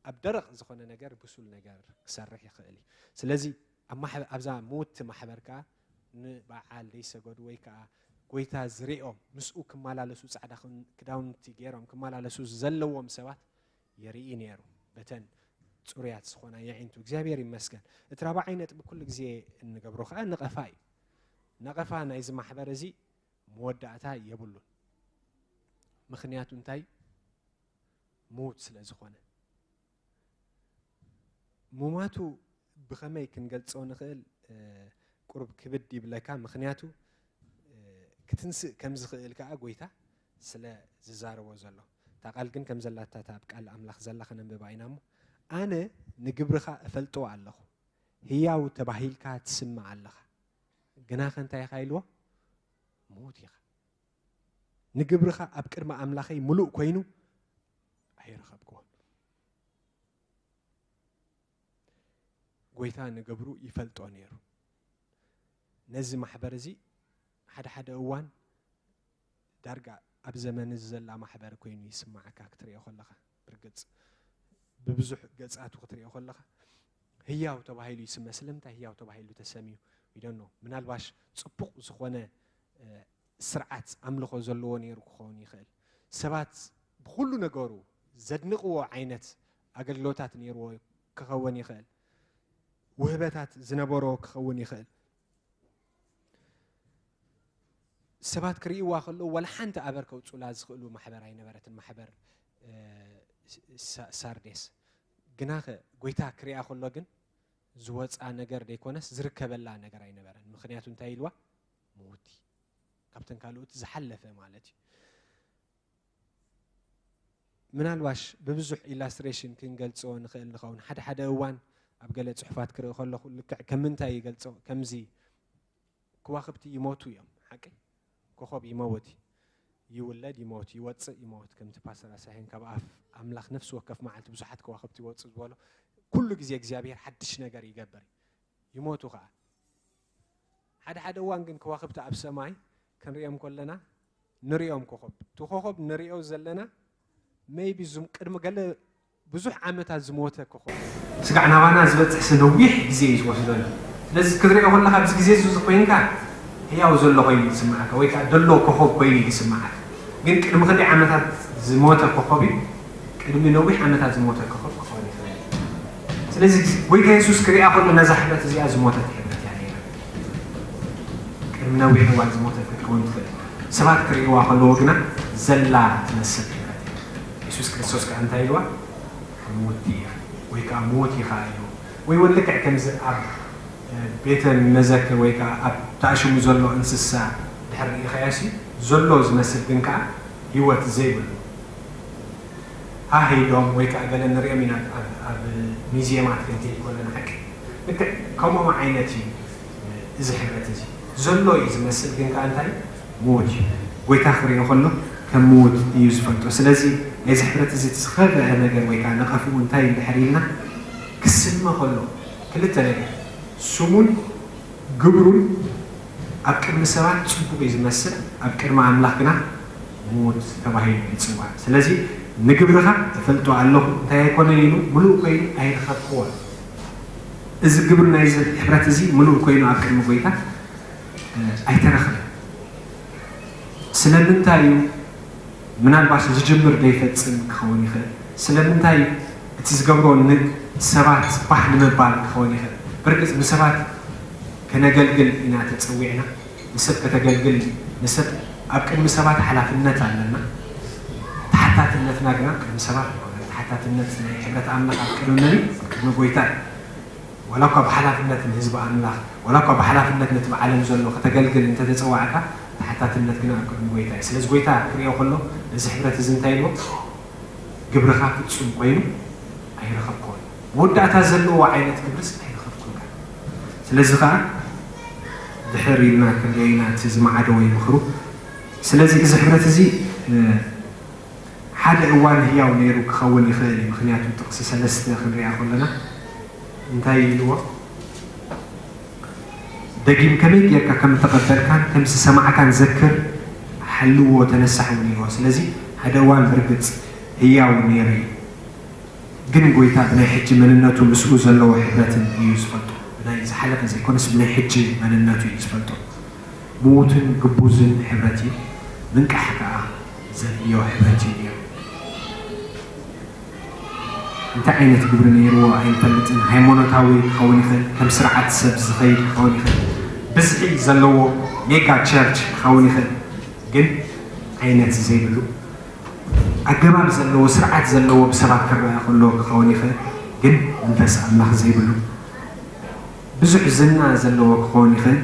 ኣብ ደረቕ ዝኾነ ነገር ብሱል ነገር ክሰርሕ ይኽእል እዩ። ስለዚ ኣብ ማሕ-፣ ኣብዛ ምውቲ ማሕበር ከኣ ንበዓል ዘይሰገዱ ወይ ከኣ ጎይታ ዝርእዮም ምስኡ ክመላለሱ ጻዕዳ ክን-፣ ክዳውንቲ ገይሮም ክመላለሱ ዘለዎም ሰባት የርኢ ነይሩ። በተን ጽሩያት ዝኾና የዒንቱ። እግዚኣብሔር ይመስገን። እቲ ራብዓይ ነጥቢ ኩሉ ግዜ እንገብሮ ከኣ ነቐፋ እዩ። ነቐፋ ናይዚ ማሕበር እዚ መወዳእታ የብሉን። ምኽንያቱ እንታይ? ምዉት ስለ ዝኾነ። ሙማቱ ብኸመይ ክንገልጾ ንኽእል? እ፣ ቁሩብ ክብድ ይብለካ። ምኽንያቱ፣ እ፣ ክትንስእ ከም ዝኽእል ከኣ ጎይታ ስለ ዝዛረቦ ዘሎ። እታ ቃል ግን ከም ዘላታ እታ ኣብ ቃል ኣምላኽ ዘላ ከነንብባ ኢና እሞ፣ ኣነ ንግብርኻ እፈልጦ ኣለኹ፣ ህያው ተባሂልካ ትስማዕ ኣለኻ፣ ግናኸ እንታይ ኢኻ ኢልዎ? ምዉት ኢኻ። ንግብርኻ ኣብ ቅድሚ ኣምላኸይ ምሉእ ኮይኑ ኣይረኸብክዎን። ጎይታ ንገብሩ ይፈልጦ ነይሩ። ነዚ ማሕበር እዚ ሓደ ሓደ እዋን ዳርጋ ኣብ ዘመን እዚ ዘላ ማሕበር ኮይኑ ይስማዓካ ክትሪኦ ከለኻ። ብርግጽ ብብዙሕ ገጻቱ ክትሪኦ ከለኻ ህያው ተባሂሉ ይስመ። ስለምንታይ ህያው ተባሂሉ ተሰምዩ? We don't know። ምናልባሽ ጽቡቕ ዝኾነ፣ እ፣ ስርዓት ኣምልኾ ዘለዎ ነይሩ ክኸውን ይኽእል። ሰባት ብኹሉ ነገሩ ዘድንቕዎ ዓይነት ኣገልግሎታት ነይርዎ ክኸውን ይኽእል። ውህበታት ዝነበሮ ክኸውን ይኽእል። ሰባት ክርእይዋ ከለዉ ዋላ ሓንቲ ኣበር ከውጽኡላ ዝኽእሉ ማሕበር ኣይነበረትን፣ ማሕበር፣ እ፣ ሳ-፣ ሳርዴስ። ግናኸ ጎይታ ክሪኣ ከሎ ግን ዝወጻ ነገር ደይኮነስ ዝርከበላ ነገር ኣይነበረን። ምኽንያቱ እንታይ ኢልዋ? ምውቲ። ካብተን ካልኦት ዝሓለፈ ማለት እዩ። ምናልባሽ ብብዙሕ ኢላስትሬሽን ክንገልጾ ንኽእል ንኸውን። ሓደ ሓደ እዋን ኣብ ገለ ጽሑፋት ክርኢ ከለኹ ልክዕ ከም ምንታይ ይገልጾ? ከምዚ፣ ከዋኽብቲ ይሞቱ እዮም፣ ሓቂ? ኮኾብ ይመውት እዩ፣ ይውለድ ይመውት፣ ይወጽእ ይመውት። ከምቲ ፓስተር ኣሳሄን ካብ ኣፍ ኣምላኽ ነፍሲ ወከፍ መዓልቲ ብዙሓት ከዋኽብቲ ይወጽእ ዝበሎ፣ ኩሉ ግዜ እግዚኣብሔር ሓድሽ ነገር ይገብር እዩ። ይሞቱ ኸኣ። ሓደ ሓደ እዋን ግን ከዋኽብቲ ኣብ ሰማይ ክንሪኦም ከለና ንሪኦም ኮኾብ። እቲ ኮኾብ ንሪኦ ዘለና ሜይቢ ዙም ቅድሚ ገለ ብዙሕ ዓመታት ዝሞተ ኮኾብ። ስጋዕ ናባና ዝበጽሕሲ ነዊሕ ግዜ እዩ ዝወስደሉ። ስለዚ ክትሪኦ ከለኻ ኣብዚ ግዜ እዚ ኮይንካ ህያው ዘሎ ኮይኑ እዩ ዝስምዓካ ወይ ከኣ ደሎ ኮኾብ ኮይኑ እዩ ዝስምዓካ። ግን ቅድሚ ክንደይ ዓመታት ዝሞተ ኮኾብ እዩ? ቅድሚ ነዊሕ ዓመታት ዝሞተ ኮኾብ ክኸውን ይኽእል እዩ። ስለዚ ጎይታ የሱስ ክሪኣ ከሎ ነዛ ሕብረት እዚኣ ዝሞተት ሕብረት እያ ነይራ። ቅድሚ ነዊሕ እዋን ዝሞተት ክትከውን ትኽእል። ሰባት ክርእይዋ ከለዉ ግና ዘላ ትመስል ሕብረት እያ። የሱስ ክርስቶስ ከኣ እንታይ ኢልዋ? ምውቲ ኢኻ ወይ ከኣ ምዉት ኢኻ ኢልዎ። ወይ እውን ልክዕ ከምዚ ኣብ ቤተ መዘክር ወይ ከኣ ኣብ ተኣሽሙ ዘሎ እንስሳ ድሕሪ ርኢኻዮሲ ዘሎ ዝመስል ግን ከኣ ህይወት ዘይብሉ ሃህ ኢሎም ወይ ከኣ ገለ ንሪኦም ኢና ኣብ፣ ኣብ ሚዝየማት ክንከይድ ከለና ሓቂ ልክዕ ከምኦም ዓይነት እዩ። እዚ ሕብረት እዚ ዘሎ እዩ ዝመስል፣ ግን ከኣ እንታይ ምዉት እዩ። ጎይታ ክሪኦ ከሎ ከም ምዉት እዩ ዝፈልጦ። ስለዚ ናይዚ ሕብረት እዚ እቲ ዝኸፍአ ነገር ወይ ከኣ ነቐፍኡ እንታይ እንድሕር ኢልና፣ ክስመ ከሎ ክልተ ነገር፣ ስሙን ግብሩን ኣብ ቅድሚ ሰባት ጽቡቕ እዩ ዝመስል፣ ኣብ ቅድሚ ኣምላኽ ግና ምዉት ተባሂሉ ይጽዋዕ። ስለዚ ንግብርኻ እፈልጦ ኣለኹ፣ እንታይ ኣይኮነን ኢሉ ምሉእ ኮይኑ ኣይረኸብክዎን። እዚ ግብሪ ናይዚ ሕብረት እዚ ምሉእ ኮይኑ ኣብ ቅድሚ ጎይታ ኣይተረኽበን። ስለምንታይ እዩ? ምናልባት ዝጅምር ዘይፈጽም ክኸውን ይኽእል። ስለምንታይ እቲ ዝገብሮ ንሰባት ባህ ንምባል ክኸውን ይኽእል። ብርግጽ ንሰባት ከነገልግል ኢና ተጸዊዕና። ንሰብ ከተገልግል፣ ንሰብ ኣብ ቅድሚ ሰባት ሓላፍነት ኣለና። ተሓታትነትና ግና ቅድሚ ሰባት ኣይኮነን። ተሓታትነት ናይ ሕብረት ኣምላኽ ኣብ ቅድሚ መን እዩ? ቅድሚ ጎይታ እዩ። ዋላ እኳ ብሓላፍነት ንህዝቢ ኣምላኽ፣ ዋላ እኳ ብሓላፍነት ነቲ ብዓለም ዘሎ ከተገልግል እንተተጸዋዕካ፣ ተሓታትነት ግና ኣብ ቅድሚ ጎይታ እዩ። ስለዚ ጎይታ ክሪኦ ከሎ ነዚ ሕብረት እዚ እንታይ ኢልዎ? ግብርኻ ፍጹም ኮይኑ ኣይረኸብኩን። መወዳእታ ዘለዎ ዓይነት ግብርስ ኣይረኸብኩን። ስለዚ ኸዓ ድሕር ኢልና ክንሪኦ ኢና እቲ ዝመዓደወ ይምኽሩ። ስለዚ እዚ ሕብረት እዚ ሓደ እዋን ህያው ነይሩ ክኸውን ይኽእል እዩ። ምኽንያቱ ጥቕሲ ሰለስተ ክንሪኣ ከለና እንታይ ኢልዎ? ደጊም ከመይ ጌርካ ከም እተቐበልካን ከም ዝሰማዕካን ዘክር፣ ሓልዎ፣ ተነሳሕ እውን ኢልዎ። ስለዚ ሓደ እዋን ብርግጽ ህያው ነይሩ እዩ። ግን ጎይታ ብናይ ሕጂ መንነቱ ምስኡ ዘለዎ ሕብረትን እዩ ዝፈልጦ። ብናይ ዝሓለፈ ዘይኮነስ ብናይ ሕጂ መንነቱ እዩ ዝፈልጦ። ምዉትን ግቡዝን ሕብረት እዩ። ምንቃሕ ከኣ ዘድልዮ ሕብረት እዩ ነይሩ። እንታይ ዓይነት ግብሪ ነይርዎ ኣይንፈልጥን። ሃይማኖታዊ ክኸውን ይኽእል፣ ከም ስርዓት ሰብ ዝኸይድ ክኸውን ይኽእል፣ ብዝሒ ዘለዎ ሜጋ ቸርች ክኸውን ይኽእል፣ ግን ዓይነት ዘይብሉ ኣገባብ ዘለዎ ስርዓት ዘለዎ ብሰባት ክረኣ ከሎ ክኸውን ይኽእል፣ ግን መንፈስ ኣምላኽ ዘይብሉ ብዙሕ ዝና ዘለዎ ክኸውን ይኽእል፣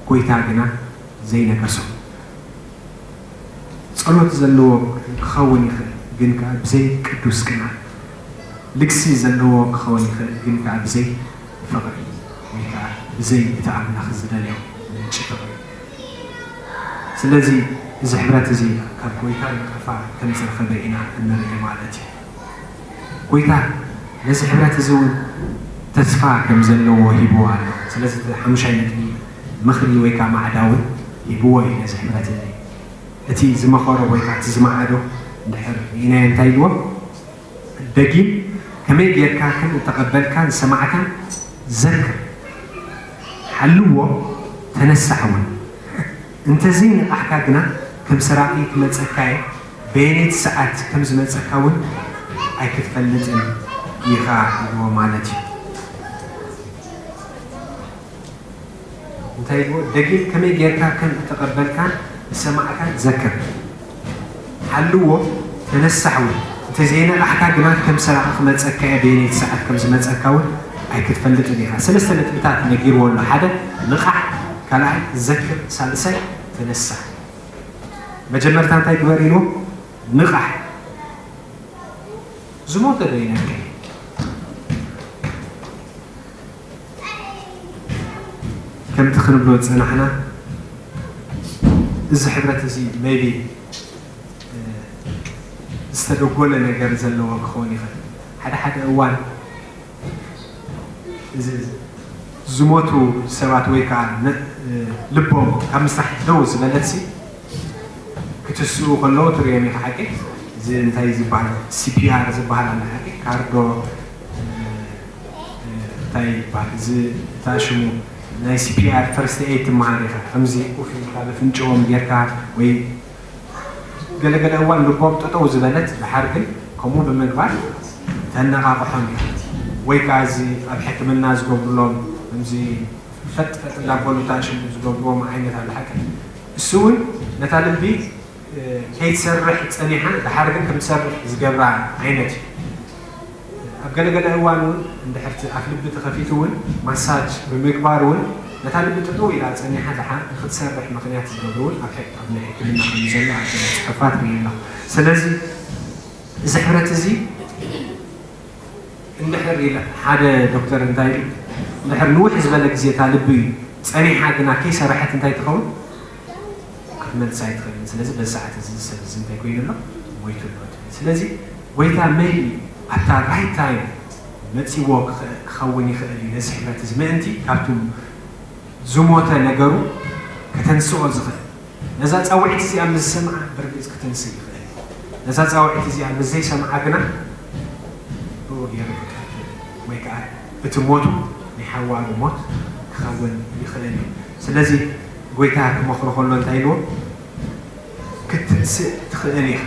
ጎይታ ግና ዘይነገሶ። ጸሎት ዘለዎ ክኸውን ይኽእል፣ ግን ከኣ ብዘይ ቅዱስ ቅንኣት። ልግሲ ዘለዎ ክኸውን ይኽእል፣ ግን ከኣ ብዘይ ፍቕሪ ወይ ከኣ ብዘይ እቲ ኣምላኽ ዝደልዮ ምንጪ ፍቕሪ። ስለዚ እዚ ሕብረት እዚ ካብ ጎይታ ነቐፋ ከም ዝረኸበ ኢና እንርኢ ማለት እዩ። ጎይታ ነዚ ሕብረት እዚ እውን ተስፋ ከም ዘለዎ ሂብዎ ኣሎ። ስለዚ እቲ ሓሙሻይ ነጥቢ ምኽሪ ወይ ከዓ ማዕዳ እውን ሂብዎ እዩ ነዚ ሕብረት እዚ። እቲ ዝመኸሮ ወይ ከዓ እቲ ዝመዓዶ እንድሕር ርኢናዮ እንታይ ኢልዎ? ደጊም ከመይ ጌርካ ከም እተቐበልካን ዝሰማዕካን ዘክር፣ ሓልዎ፣ ተነሳሕ እውን። እንተዘይነቓሕካ ግና ከም ሰራቒ ክመጸካ እየ፣ በየነይቲ ሰዓት ከም ዝመጸካ እውን ኣይክትፈልጥን ኢኻ ኢልዎ ማለት እዩ። እንታይ ኢልዎ? ደጊም ከመይ ጌርካ ከም እተቐበልካን ዝሰማዕካን ዘክር። ሓልዎ፣ ተነሳሕ እውን። እንተዘይነቓሕካ ግና ከም ሰራቒ ክመጸካ እየ፣ በየነይቲ ሰዓት ከም ዝመጸካ እውን ኣይክትፈልጥን ኢኻ። ሰለስተ ነጥብታት ነጊርዎ ኣሎ። ሓደ፣ ንቓሕ፣ ካልኣይ፣ ዘክር፣ ሳልሳይ፣ ተነሳሕ። መጀመርታ እንታይ ግበር ኢልዎ? ንቓሕ። ዝሞተ ዶ ይነቅሕ? ከምቲ ክንብሎ ዝጸናሕና፣ እዚ ሕብረት እዚ maybe ዝተደጎለ ነገር ዘለዎ ክኸውን ይኽእል። ሓደ ሓደ እዋን እዚ ዝሞቱ ሰባት ወይ ከዓ ነ-፣ ልቦም ካብ ምስራሕ ደው ዝበለትሲ ክትስኡ ከለዉ ትርእዮም ኢኻ ሓቂ። እዚ እንታይ ዝበሃል? ሲ ፒ ኣር ዝበሃል ኣሎ ሓቂ። ካርዶ፣ እንታይ ይበሃል? እዚ እንታይ ሽሙ? ናይ ሲ ፒ ኣር ፈርስት ኤድ ትመሃር ኢኻ። ከምዚ ኮፍ ኢልካ በፍንጭኦም ጌርካ ወይ ገለገለ እዋን ልቦም ጠጠው ዝበለት፣ ድሓር ግን ከምኡ ብምግባር ተነቓቕሖም ኢኻ። ወይ ከዓ እዚ ኣብ ሕክምና ዝገብሩሎም ከምዚ ፈጥ ፈጥ እንዳበሉ እታ ሽሙ ዝገብርዎም ዓይነት ኣሎ ሓቂ። እሱ እውን ነታ ልቢ፣ እ፣ ከይትሰርሕ ጸኒሓ፣ ድሓር ግን ከም ትሰርሕ ዝገብራ ዓይነት እዩ። ኣብ ገለገለ እዋን እውን እንድሕር እቲ ኣፍ ልቢ ተኸፊቱ እውን ማሳጅ ብምግባር እውን ነታ ልቢ ጥጥው ኢላ ጸኒሓ ድሓር ንኽትሰርሕ ምኽንያት ዝገብሩ እውን ኣብ ሕክ-፣ ኣብ ናይ ሕክምና ከም ዘሎ ኣብ ገለ ጽሑፋት ርኢ ኣለኹ። ስለዚ እዚ ሕብረት እዚ እንድሕር ኢለ ሓደ ዶክተር እንታይ ኢሉ? እንድሕር ንውሕ ዝበለ ግዜ እታ ልቢ ጸኒሓ ግና ከይሰረሐት እንታይ ትኸውን? ክትመልሳ ኣይትኽእልን። ስለዚ በዚ ሰዓት እዚ ሰብ እዚ እንታይ ኮይኑ ኣሎ? ሞይቱ ኣሎ ትብል። ስለዚ ጎይታ መን እዩ ኣብታ ራይት ታይም መጺዎ ክኸ- ክኸውን ይኽእል እዩ ነዚ ሕብረት እዚ ምእንቲ ካብቶም ዝሞተ ነገሩ ከተንስኦ ዝኽእል? ነዛ ጻውዒት እዚኣ ምስ ዝሰምዓ ብርግጽ ክትንስእ ይኽእል። ነዛ ጻውዒት እዚኣ ምስ ዘይሰምዓ ግና ብኡ ገይሩ ክቀትል ወይ ከዓ እቲ ሞቱ ናይ ሓዋሩ ሞት ክኸውን ይኽእል እዩ። ስለዚ ጎይታ ክመኽሮ ከሎ እንታይ ኢልዎ? ክትንስእ ትኽእል ኢኻ፣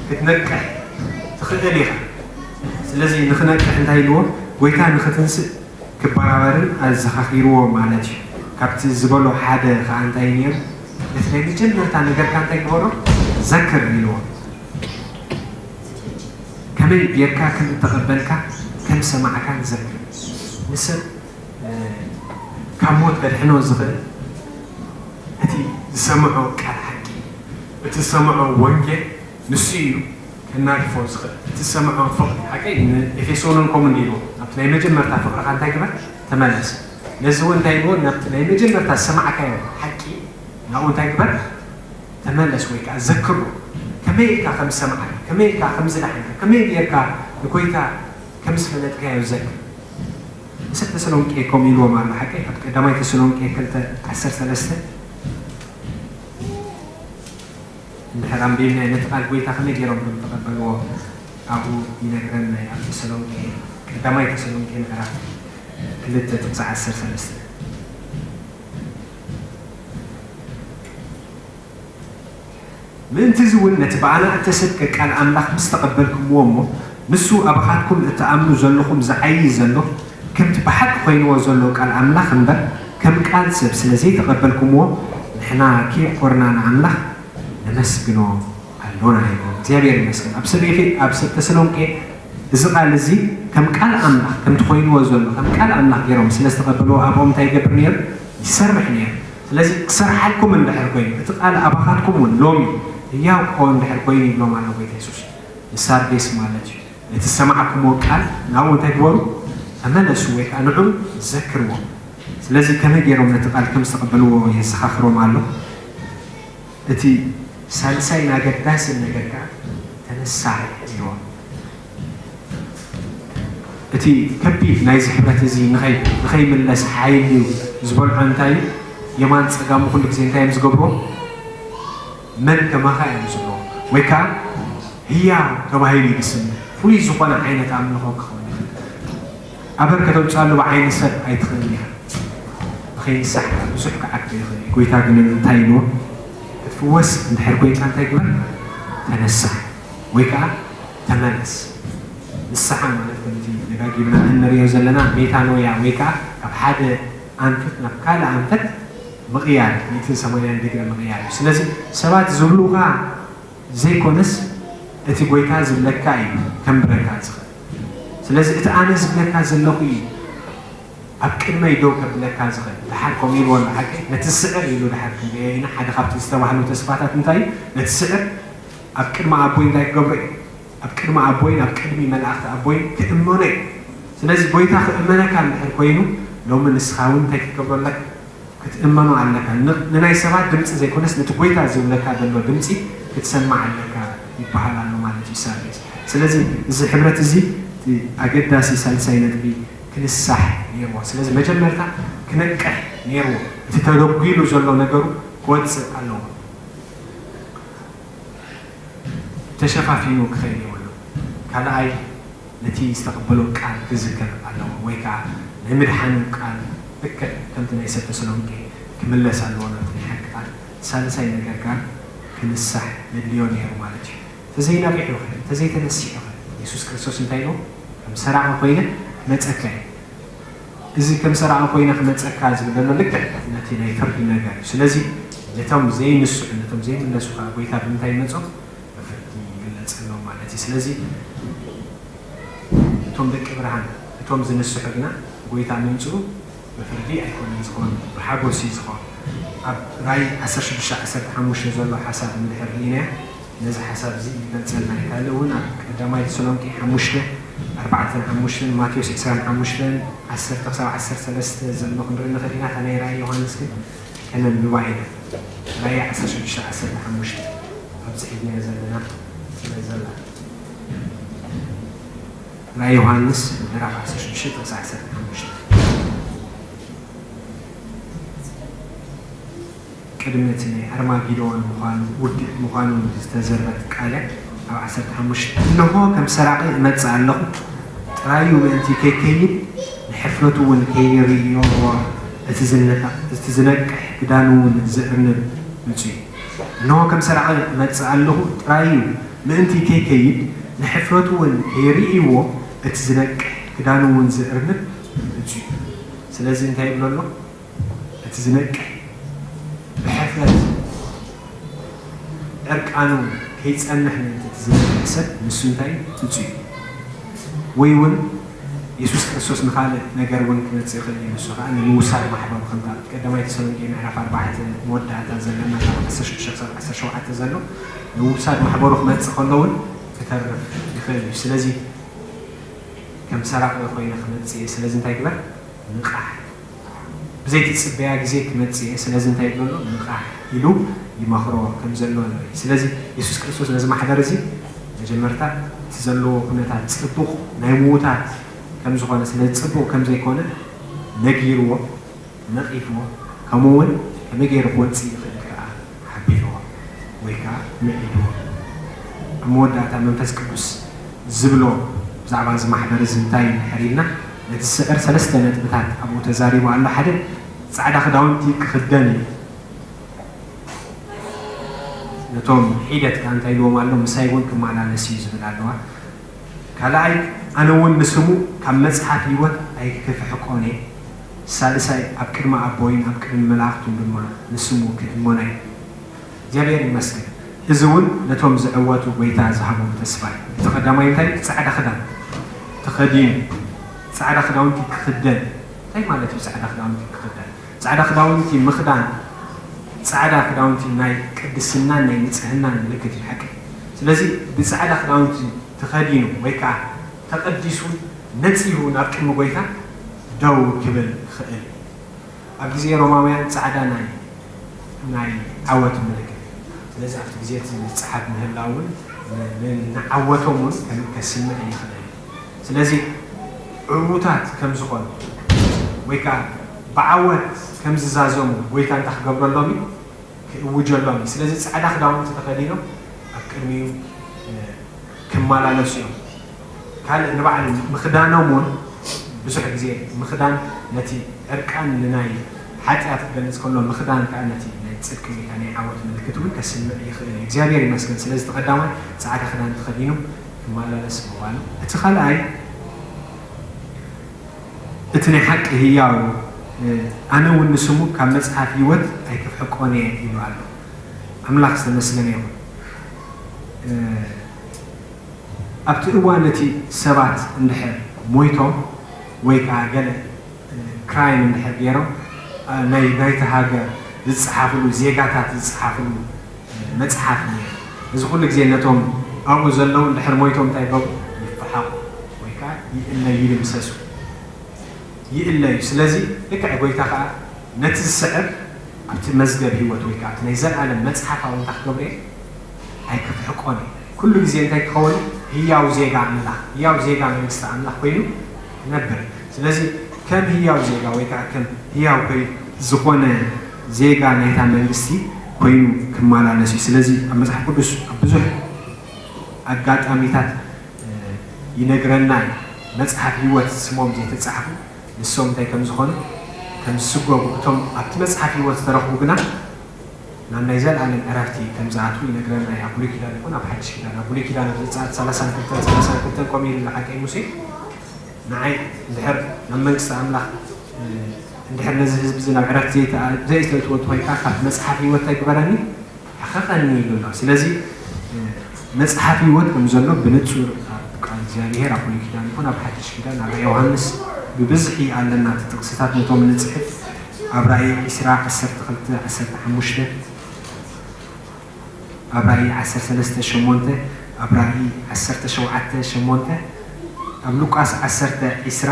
ክትነቅሕ ትኽእል ኢኻ። ስለዚ ንኽነቅሕ እንታይ ኢልዎ? ጎይታ ንኽትንስእ ክበራበርን ኣዘኻኺርዎ ማለት እዩ። ካብቲ ዝበሎ ሓደ ከዓ እንታይ ነይሩ? እቲ ናይ መጀመርታ ነገርካ እንታይ ግበሮ? ዘክር ኢልዎ። ከመይ ጌርካ ከም እተቐበልካ ከም ሰማዕካን ዘክር። ንሰብ ካብ ሞት ከድሕኖ ዝኽእል እቲ ዝሰምዖ ቃል ሓቂ፣ እቲ ዝሰምዖ ወንጌል ንሱ እዩ ከናግፎ ዝኽእል። እቲ ዝሰምዖ ፍቕሪ ሓቂ ንኤፌሶንን ከምኡ እንዲልዎ ናብቲ ናይ መጀመርታ ፍቕርኻ እንታይ ግበር? ተመለስ። ነዚ እውን እንታይ ኢልዎ? ናብቲ ናይ መጀመርታ ዝሰማዕካዮ ሓቂ ናብኡ እንታይ ግበር? ተመለስ ወይ ከዓ ዘክሮ። ከመይ ኢልካ ከም ዝሰምዓካ፣ ከመይ ኢልካ ከም ዝደሓንካ፣ ከመይ ጌርካ ንጎይታ ከም ዝፈለጥካዮ ዘክር። ንሰብ ተሰሎንቄ ከምኡ ኢልዎም ኣሎ ሓቀይ ኣብ ቀዳማይ ተሰሎንቄ ክልተ ዓሰርተ ሰለስተ እንድሕር ኣንቢብናዮ ነቲ ቃል ጎይታ ከመይ ገይሮም ከም ተቐበልዎ ኣብኡ ይነግረና እዩ። ኣብ ተሰሎንቄ ቀዳማይ ተሰሎንቄ ምዕራፍ ክልተ ጥቕሲ ዓሰርተ ሰለስተ ምእንቲ እዚ እውን ነቲ ብኣና እተሰብከ ቃል ኣምላኽ ምስ ተቐበልኩምዎ እሞ ንሱ ኣባኻትኩም እትኣምኑ ዘለኹም ዝዓዪ ዘሎ ከምቲ ብሓቂ ኮይንዎ ዘሎ ቃል ኣምላኽ እምበር ከም ቃል ሰብ ስለ ዘይተቐበልኩምዎ ንሕና ከየዕኮርና ንኣምላኽ ነመስግኖ ኣሎና ኢሉ እግዚኣብሔር ይመስገን። ኣብ ሰብ ኤፌ ኣብ ሰብ ተሰሎንቄ እዚ ቃል እዚ ከም ቃል ኣምላኽ ከምቲ ኮይንዎ ዘሎ ከም ቃል ኣምላኽ ገይሮም ስለ ዝተቐበልዎ ኣብኦም እንታይ ይገብር ነይሩ? ይሰርሕ ነይሩ። ስለዚ ክሰርሓልኩም እንድሕር ኮይኑ እቲ ቃል ኣባኻትኩም እውን ሎሚ ህያው ክኸውን እንድሕር ኮይኑ ይብሎም ኣሎ ጎይታ የሱስ ንሳርዴስ ማለት እዩ። ነቲ ዝሰማዕኩምዎ ቃል ናብኡ እንታይ ግበሩ? ተመለሱ ወይ ከዓ ንዑ ዘክርዎ። ስለዚ ከመይ ገይሮም ነቲ ቃል ከም ዝተቐበልዎ የዘኻኽሮም ኣሎ። እቲ ሳልሳይን ኣገዳስን ነገር ከዓ ተነሳሕ ኢልዎ። እቲ ከቢድ ናይዚ ሕብረት እዚ ንኸይ ንኸይምለስ ሓይል እዩ ዝበልዖ እንታይ እዩ? የማን ጸጋሙ ኩሉ ግዜ እንታይ እዮም ዝገብርዎ? መን ከማኻ እዮም ዝብልዎ ወይ ከዓ ህያው ተባሂሉ እዩ ዝስምዕ። ፍሉይ ዝኾነ ዓይነት ኣምልኾ ክኸውን ይኽእል። ኣበር ከተውፅኣሉ ብዓይኒ ሰብ ኣይትኽእልን ኢኻ። ንኸይንሳሕ ብዙሕ ክዓግቶ ይኽእል እዩ። ጎይታ ግን እንታይ ኢልዎ? ክትፍወስ እንድሕር ኮይንካ እንታይ ግበር? ተነሳሕ ወይ ከዓ ተመለስ። ንስሓ ማለት ከምቲ ደጋጊምና እንሪኦ ዘለና ሜታኖያ ወይ ከዓ ካብ ሓደ ኣንፈት ናብ ካልእ ኣንፈት ምቕያር ሚእትን ሰማንያን ዲግሪ ምቕያር እዩ። ስለዚ ሰባት ዝብሉኻ ዘይኮነስ እቲ ጎይታ ዝብለካ እዩ ከንብረካ ዝኽእል። ስለዚ እቲ ኣነ ዝብለካ ዘለኹ እዩ ኣብ ቅድመይ ደው ከብለካ ዝኽእል። ደሓር ከምኡ ኢልዎ ኣሎ ሓቂ ነቲ ስዕር ኢሉ ደሓር ክንሪኦ ኢና። ሓደ ካብቲ ዝተባህሉ ተስፋታት እንታይ እዩ? ነቲ ስዕር ኣብ ቅድሚ ኣቦይ እንታይ ክገብሮ እዩ? ኣብ ቅድሚ ኣቦይን ኣብ ቅድሚ መላእኽቲ ኣቦይን ክእመኖ እዩ። ስለዚ ጎይታ ክእመነካ እንድሕር ኮይኑ ሎሚ ንስኻ እውን እንታይ ክትገብሮ ኣለካ? ክትእመኖ ኣለካ። ን- ንናይ ሰባት ድምፂ ዘይኮነስ ነቲ ጎይታ ዝብለካ ዘሎ ድምፂ ክትሰማዕ ኣለካ ይበሃል ኣሎ ማለት እዩ ኢሳያስ። ስለዚ እዚ ሕብረት እዚ እቲ ኣገዳሲ ሳልሳይ ነጥቢ ክንሳሕ ነይርዎ። ስለዚ መጀመርታ ክነቅሕ ነይርዎ። እቲ ተደጒሉ ዘሎ ነገሩ ክወፅእ ኣለዎ። ተሸፋፊኑ ክኸይድ የብሉ። ካልኣይ ነቲ ዝተቐበሎ ቃል ክዝከር ኣለዎ ወይ ከዓ ናይ ምድሓኑ ቃል ልክዕ ከምቲ ናይ ሰብ ተሰሎንቄ ክምለስ ኣለዎ ናብቲ ናይ ሓቂ ቃል። ሳልሳይ ነገር ከዓ ክንሳሕ የድልዮ ነይሩ ማለት እዩ። ተዘይነቂሑ ኸ ተዘይተነሲሑ ኸ የሱስ ክርስቶስ እንታይ ኢልዎ? ከም ሰራቒ ኮይነ ክመፀካ እየ። እዚ ከም ሰራቒ ኮይነ ክመፀካ ዝብል ዘሎ ልክዕ ነቲ ናይ ፍርዲ ነገር እዩ። ስለዚ ነቶም ዘይንስሑ ነቶም ዘይምለሱ ከዓ ጎይታ ብምንታይ ይመፆም? ብፍርዲ ይግለፀሎም ማለት እዩ። ስለዚ እቶም ደቂ ብርሃን እቶም ዝንስሑ ግና ጎይታ ምምፅኡ ብፍርዲ ኣይኮነን ዝኸውን፣ ብሓጎስ እዩ ዝኸውን። ኣብ ራእይ ዓሰርተ ሽዱሽተ ዓሰርተ ሓሙሽተ ዘሎ ሓሳብ እንድሕር ርኢናዮ ነዚ ሓሳብ እዚ ይገልፀልና እዩ። ካልእ እውን ኣብ ቀዳማይ ተሰሎንቄ ሓሙሽተ ኣርባዕተን ሓሙሽተን፣ ማቴዎስ ዕስራን ሓሙሽተን፣ ዓሰርተ ክሳብ ዓሰርተ ሰለስተ ዘሎ ክንርኢ ንኽእል ኢና። እታ ናይ ራእይ ዮሃንስ ግን ከነንብባ ኢና። ራእይ ዓሰርተ ሽዱሽተ ዓሰርተ ሓሙሽተ ኣብዚ ሒዝናዮ ዘለና ስለ ዘላ። ራእይ ዮሃንስ ምዕራፍ ዓሰርተ ሽዱሽተ ጥቕሲ ዓሰርተ ሓሙሽተ። ቅድሚ እቲ ናይ ኣርማጌዶን ምዃኑ፣ ውግእ ምዃኑ ዝተዘርበት ቃል ኣብ ዓሰርተ ሓሙሽተ፣ "እንሆ ከም ሰራቒ እመጽእ ኣለኹ፣ ጥራዩ ምእንቲ ከይከይድ ንሕፍረቱ እውን ከይርእዮ እቲ ዝነቃ-፣ እቲ ዝነቅሕ ክዳኑ እውን ዝእርንብ ብፁዕ እዩ። እንሆ ከም ሰራቒ እመጽእ ኣለኹ፣ ጥራዩ ምእንቲ ከይከይድ ንሕፍረቱ እውን ከይርእይዎ እቲ ዝነቅሕ ክዳኑ እውን ዝእርንብ ብፁዕ እዩ።" ስለዚ እንታይ ይብሎ ኣሎ? እቲ ዝነቅሕ ብሕፍረት ዕርቃኑ ከይጸንሕ ምእንቲ እቲ ዝነቅሕ ሰብ ንሱ እንታይ እዩ? ብፁዕ እዩ። ወይ እውን የሱስ ክርስቶስ ንኻልእ ነገር እውን ክመጽእ ይኽእል እዩ። ንሱ ኸኣ ንምውሳድ ማሕበሩ፣ ከምታ ቀዳማይ ተሰሎንቄ ምዕራፍ ኣርባዕተ መወዳእታ ዘለና ካብ ዓሰርተ ሽዱሽተ ክሳብ ዓሰርተ ሸውዓተ ዘሎ ንምውሳድ ማሕበሩ ክመጽእ ከሎ እውን ክተርፍ ይኽእል እዩ። ስለዚ ከም ሰራቒ ኮይነ ክመጽእ እየ። ስለዚ እንታይ ግበር? ንቓሕ። ብዘይትጽበያ ግዜ ክመጽእ እየ። ስለዚ እንታይ ይብሎ ኣሎ? ንቓሕ ኢሉ ይመኽሮ ከም ዘሎ ንርኢ። ስለዚ የሱስ ክርስቶስ ነዚ ማሕበር እዚ መጀመርታ እቲ ዘለዎ ኩነታት ጽቡቕ ናይ ምዉታት ከም ዝኾነ፣ ስለዚ ጽቡቕ ከም ዘይኮነ ነጊርዎ፣ ነቒፍዎ፣ ከምኡ እውን ከመይ ገይሩ ክወጽእ ይኽእል ከኣ ሓቢርዎ ወይ ከኣ ምዒድዎ። ኣብ መወዳእታ መንፈስ ቅዱስ ዝብሎ ብዛዕባ እዚ ማሕበር እዚ እንታይ እዩ እንድሕር ኢልና፣ ነቲ ዝስዕር ሰለስተ ነጥብታት ኣብኡ ተዛሪቡ ኣሎ። ሓደ፣ ጻዕዳ ክዳውንቲ ክኽደን እዩ። ነቶም ሒደት ከኣ እንታይ ኢልዎም ኣሎ? ምሳይ እውን ክመላለስ እዩ ዝብል ኣለዋ። ካልኣይ፣ ኣነ እውን ንስሙ ካብ መጽሓፍ ህይወት ኣይክፍሕቆን እየ። ሳልሳይ፣ ኣብ ቅድሚ ኣቦይን ኣብ ቅድሚ መላእኽቱን ድማ ንስሙ ክእመኖ እየ። እግዚኣብሔር ይመስገን። እዚ እውን ነቶም ዝዕወቱ ጐይታ ዝሃቦም ተስፋ እዩ። እቲ ቀዳማይ እንታይ? ጻዕዳ ክዳን ተኸዲኑ፣ ጻዕዳ ክዳውንቲ ክኽደን። እንታይ ማለት እዩ ጻዕዳ ክዳውንቲ ክኽደን? ጻዕዳ ክዳውንቲ ምኽዳን፣ ጻዕዳ ክዳውንቲ ናይ ቅድስናን ናይ ንጽህናን ምልክት እዩ፣ ሓቂ። ስለዚ ብጻዕዳ ክዳውንቲ ተኸዲኑ ወይ ከኣ ተቐዲሱ ነጺሁ ናብ ቅድሚ ጐይታ ደው ክብል ይኽእል። ኣብ ግዜ ሮማውያን ጻዕዳ ናይ፣ ናይ ዓወት ምልክት እዩ። ስለዚ ኣብቲ ግዜ እቲ ዝጸሓፍ ምህላው እውን ን-፣ ን-፣ ንዓወቶም እውን ከም ከስምዕ ይኽእል እዩ። ስለዚ ዕዉታት ከም ዝኾኑ ወይ ከኣ ብዓወት ከም ዝዛዘሙ ጐይታ እንታይ ክገብረሎም እዩ? ክእውጀሎም እዩ። ስለዚ ጻዕዳ ክዳውንቲ ተኸዲኖም ኣብ ቅድሚኡ፣ እ፣ ክመላለሱ እዮም። ካልእ ንባዕሉ ምኽዳኖም እውን ብዙሕ ግዜ ምኽዳን ነቲ ዕርቃን ንናይ ሓጢኣት ክገልጽ ከሎ፣ ምኽዳን ከኣ ነቲ ናይ ጽድቂ ወይ ከኣ ናይ ዓወት ምልክት እውን ከስምዕ ይኽእል እዩ። እግዚኣብሔር ይመስገን። ስለዚ እቲ ቀዳማይ ጻዕዳ ክዳን ተኸዲኑ ክመላለስ ምባሉ። እቲ ካልኣይ እቲ ናይ ሓቂ ህያው፣ እ፣ ኣነ እውን ንስሙ ካብ መጽሓፍ ህይወት ኣይክፍሕቆን እየ ኢሉ ኣሎ። ኣምላኽ ዝተመስገነ ይኹን። እ፣ ኣብቲ እዋን እቲ ሰባት እንድሕር ሞይቶም ወይ ከኣ ገለ፣ እ፣ ክራይም እንድሕር ገይሮም፣ እ፣ ናይ፣ ናይቲ ሃገር ዝጸሓፍሉ፣ ዜጋታት ዝጸሓፍሉ፣ እ፣ መጽሓፍ ነይሩ። እዚ ኩሉ ግዜ ነቶም ኣብኡ ዘለዉ እንድሕር ሞይቶም እንታይ ይገብሩ? ይፈሓቑ ወይ ከኣ ይእለዩ፣ ይድምሰሱ፣ ይእለዩ። ስለዚ ልክዕ ጐይታ ከኣ ነቲ ዝስዕር ኣብቲ መዝገብ ህይወት ወይ ከኣ ኣብቲ ናይ ዘለኣለም መጽሓፍ ኣብኡ እንታይ ክገብሮ እየ? ኣይክፍሕቆን እዩ። ኩሉ ግዜ እንታይ ክኸውን? ህያው ዜጋ ኣምላኽ፣ ህያው ዜጋ መንግስቲ ኣምላኽ ኮይኑ ክነብር። ስለዚ ከም ህያው ዜጋ ወይ ከኣ ከም ህያው ኮይ-፣ ዝኾነ ዜጋ ናይታ መንግስቲ ኮይኑ ክመላለስ እዩ። ስለዚ ኣብ መጽሓፍ ቅዱስ ኣብ ብዙሕ ኣጋጣሚታት፣ እ፣ ይነግረና እዩ። መጽሓፍ ህይወት ስሞም ዘይተጻሕፉ ንሶም እንታይ ከም ዝኾኑ፣ ከም ዝስጎጉ፣ እቶም ኣብቲ መጽሓፍ ህይወት ዝተረኽቡ ግና ናብ ናይ ዘለኣለም ዕረፍቲ ከም ዝኣትዉ ይነግረና እዩ። ኣብ ብሉይ ኪዳን ይኹን ኣብ ሓድሽ ኪዳን፣ ኣብ ብሉይ ኪዳን ኣብ ዘጸኣት ሰላሳን ክልተን፣ ሰላሳን ክልተን ከምኡ ኢሉ ኣሎ ሓቀይ ሙሴ፣ ንዓይ እንድሕር ናብ መንግስቲ ኣምላኽ፣ እ፣ እንድሕር ነዚ ህዝቢ እዚ ናብ ዕረፍቲ ዘይተ-፣ ዘይተእትዎ እንተኾይንካ፣ ካብቲ መጽሓፍ ህይወት እንታይ ግበረኒ? ሕኸኸኒ ኢሉ ኣሎ። ስለዚ፣ እ፣ መጽሓፍ ህይወት ከም ዘሎ ብንጹር ኣብ ቃል እግዚኣብሔር ኣብ ብሉይ ኪዳን ይኹን ኣብ ሓድሽ ኪዳን ኣብ ራእይ ዮሃንስ ብብዝሒ ኣለና። እቲ ጥቕስታት ነቶም ንጽሕፍ ኣብ ራእይ ዕስራ ዓሰርተ ክልተ ዓሰርተ ሓሙሽተ፣ ኣብ ራእይ ዓሰርተ ሰለስተ ሸሞንተ፣ ኣብ ራእይ ዓሰርተ ሸውዓተ ሸሞንተ፣ ኣብ ሉቃስ ዓሰርተ ዒስራ፣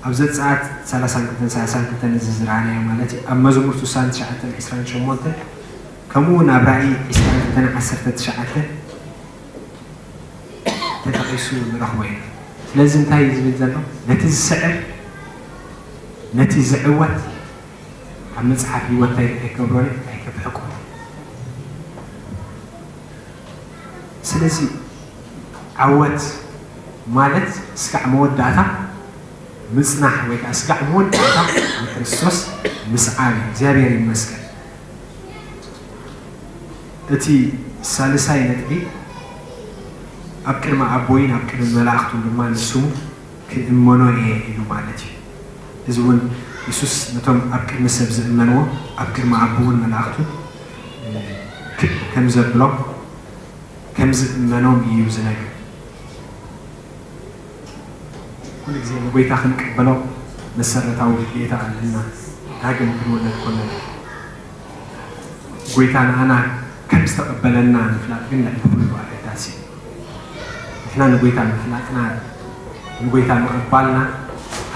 ኣብ ዘጸኣት ሰላሳን ክልተን ሰላሳን ክልተን እዚ ዝረኣናዮ ማለት እዩ። ኣብ መዝሙር ስሳን ትሽዓተን ዒስራን ሸሞንተን፣ ከምኡ እውን ኣብ ራእይ ዒስራን ክልተን ዓሰርተ ትሽዓተ ተጠቒሱ ንረኽቦ ኢና። ስለዚ እንታይ እዩ ዝብል ዘሎ? ነቲ ዝስዕር፣ ነቲ ዝዕወት ኣብ መጽሓፍ ህይወት ኣይከብሮን፣ ኣይከብሕቆን። ስለዚ ዓወት ማለት ስጋዕ መወዳእታ ምጽናሕ ወይ ከዓ ስጋዕ መወዳእታ ንክርስቶስ ምስዓር እዩ። እግዚኣብሔር ይመስገን። እቲ ሳልሳይ ነጥቢ ኣብ ቅድሚ ኣቦይን ኣብ ቅድሚ መላእኽቱን ድማ ንስሙ ክእመኖ እየ ኢሉ ማለት እዩ። እዚ እውን የሱስ ነቶም ኣብ ቅድሚ ሰብ ዝእመንዎ ኣብ ቅድሚ ኣቦውን መላእኽቱን ክብ ከም ዘብሎም ከም ዝእመኖም እዩ ዝነግር። ኩሉ ግዜ ንጎይታ ክንቅበሎ መሰረታዊ ግዴታ ኣለና። ዳግም ክንውለድ ከለና ጎይታ ንኣና ከም ዝተቐበለና ምፍላጥ ግን ልዕሊ ኩሉ ኣገዳሲ እዩ። ንሕና ንጎይታ ምፍላጥና ንጎይታ ምቕባልና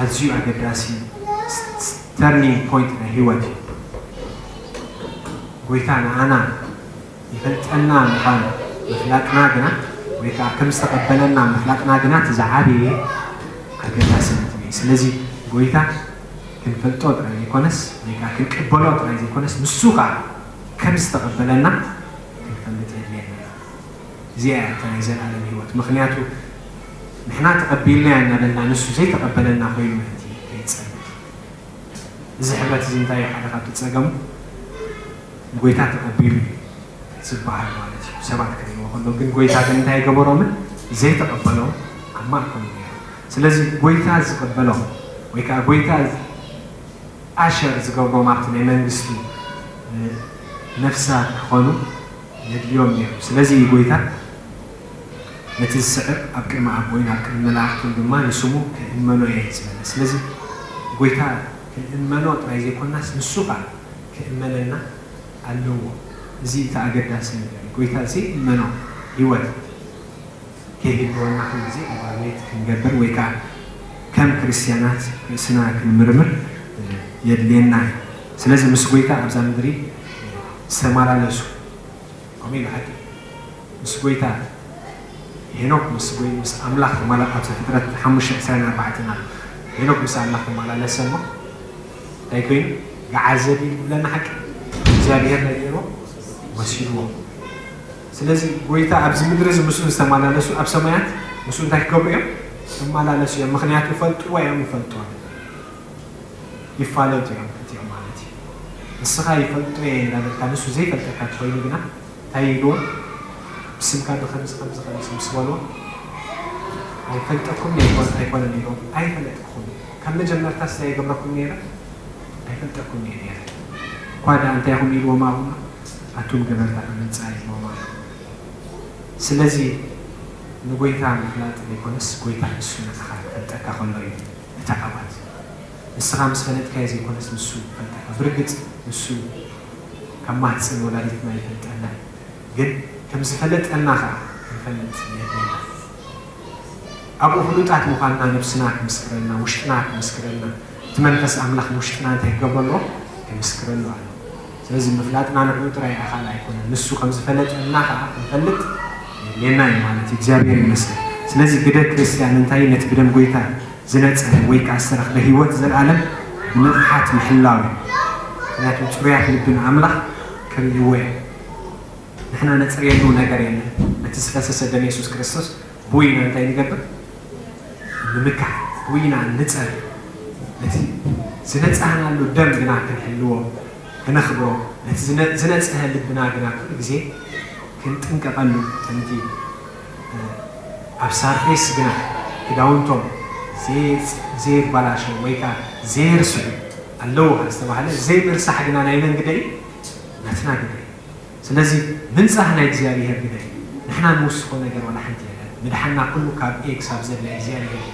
ኣዝዩ ኣገዳሲ ተርኒንግ ፖይንት ናይ ህይወት እዩ። ጎይታ ንኣና ይፈልጠና ምዃኑ ምፍላጥና ግና ወይ ከዓ ከም ዝተቐበለና ምፍላጥና ግና እቲ ዝዓበየ ኣገዳሲ ነጥቢ እዩ። ስለዚ ጎይታ ክንፈልጦ ጥራይ ዘይኮነስ ወይ ከዓ ክንቅበሎ ጥራይ ዘይኮነስ ንሱ ከዓ ከም ዝተቐበለና ክንፈልጥ የድልየና። እዚኣ እያ እታ ናይ ዘለኣለም ህይወት። ምክንያቱ ንሕና ተቐቢልናዮ እናበልና ንሱ ዘይተቐበለና ኮይኑ ምእንቲ ከይጸንሕ። እዚ ሕብረት እዚ እንታይ ሓደ ካብቲ ጸገሙ ንጎይታ ተቐቢሉ ዝበሃል ማለት እዩ። ሰባት ክርእይዎ ከለዉ ግን ጎይታ ግን እንታይ ገበሮምን ዘይተቐበሎም ኣብ ማእከሉ ነይሩ። ስለዚ ጎይታ ዝቕበሎም ወይ ከዓ ጎይታ ኣሸር ዝገብሮም ኣብቲ ናይ መንግስቱ ነፍሳት ክኾኑ የድልዮም ነይሩ። ስለዚ እዩ ጎይታ ነቲ ዝስዕር ኣብ ቅድሚ ኣቦይን ኣብ ቅድሚ መላእኽቱን ድማ ንስሙ ክእመኖ እየ ዝበለ። ስለዚ ጎይታ ክንእመኖ ጥራይ ዘይኮናስ ንሱ ከዓ ክእመነና ኣለዎ። እዚ እቲ ኣገዳሲ ነገር እዩ። ጎይታ ዘይእመኖ ህይወት ከይህልወና ኩሉ ግዜ ኢቫሉዌት ክንገብር ወይ ከዓ ከም ክርስትያናት ርእስና ክንምርምር የድልየና እዩ። ስለዚ ምስ ጎይታ ኣብዛ ምድሪ ዝተመላለሱ ከምኡ ኢሉ ሓቂ ምስ ጎይታ ሄኖክ ምስ ጎይ ምስ ኣምላኽ ተማላ ኣብ ዘፍጥረት ሓሙሽተ ዕስራን ኣርባዕተን ኣሎ። ሄኖክ ምስ ኣምላኽ ተመላለሰ እሞ እንታይ ኮይኑ? ገዓዘ ድዩ ዝብለና ሓቂ እግዚኣብሔር ነጊርዎ ወሲድዎ። ስለዚ ጎይታ ኣብዚ ምድሪ እዚ ምስኡ ዝተመላለሱ ኣብ ሰማያት ምስኡ እንታይ ክገብሩ እዮም? ክመላለሱ እዮም። ምክንያቱ ይፈልጥዎ እዮም ይፈልጥዎ ይፋለጡ እዮም ክልቲኦም ማለት እዩ። ንስኻ ይፈልጦ እየ እንዳበልካ ንሱ ዘይፈልጠካ እንተኾይኑ ግና እንታይ ኢልዎ? ብስምካ ብከምዚ ከምዚ ከምዚ ምስ በልዎ ኣይፈልጠኩም ኣይኮን ኣይኮነን ኢልዎም ኣይፈለጥኩም ካብ መጀመርታ ስታይ የገብረኩም ነይረ ኣይፈልጠኩም እየ ነይረ እኳ ደኣ እንታይ ኢኹም ኢልዎም ኣብኡ ኣቱም ገበርቲ ዓመፃ ኢልዎም ኣሎ። ስለዚ ንጎይታ ምፍላጥ ዘይኮነስ ጎይታ ንሱ ንዓኻ ክፈልጠካ ከሎ እዩ እቲ ዓወት። ንስኻ ምስ ፈለጥካዮ ዘይኮነስ ንሱ ይፈልጠካ። ብርግጽ ንሱ ካብ ማህጽን ወላዲትና ይፈልጠና እዩ። ግን ከም ዝፈለጠና ኸኣ ክንፈልጥ የድልየና። ኣብኡ ፍሉጣት ምዃንና ነብስና ክምስክረልና፣ ውሽጥና ክምስክረልና፣ እቲ መንፈስ ኣምላኽ ንውሽጥና እንታይ ክገብሮ ኣለዎ? ክምስክረሉ ኣለዎ። ስለዚ ምፍላጥና ንዕኡ ጥራይ ኣኻል ኣይኮነን። ንሱ ከም ዝፈለጠና ኸኣ ክንፈልጥ የድልየና እዩ ማለት እዩ። እግዚኣብሔር ይመስገን። ስለዚ ግደ ክርስትያን እንታይ ነቲ ብደም ጎይታ ዝነጽሀ ወይ ከኣ ዝተረኽበ ህይወት ዘለኣለም ብንቕሓት ምሕላው እዩ። ምክንያቱ ጽሩያት ልቢ ንኣምላኽ ክርእይዎ እዮም። ንሕና ነጽርየሉ ነገር የለን። ነቲ ዝፈሰሰ ደም የሱስ ክርስቶስ ብውይና እንታይ ንገብር? ንምካሕ ብውይና ንጸር። ነቲ ዝነጻህናሉ ደም ግና ክንሕልዎ፣ ክነኽብሮ፣ ነቲ ዝነ- ዝነጽሀ ልብና ግና ኩሉ ግዜ ክንጥንቀቐሉ። ከምቲ ኣብ ሳርዴስ ግና ክዳውንቶም ዘየ- ዘየባላሸው ወይ ከዓ ዘየርስሑ ኣለዉ ዝተባህለ ዘይምርሳሕ ግና ናይ መን ግደ እዩ? ናትና ግደ እዩ። ስለዚ ምንጻህ ናይ እግዚኣብሔር ግደ እዩ። ንሕና ንውስኾ ነገር ዋላ ሓንቲ የለን። ምድሓንና ኩሉ ካብ ኤ ክሳብ ዘድ ናይ እግዚኣብሔር እዩ።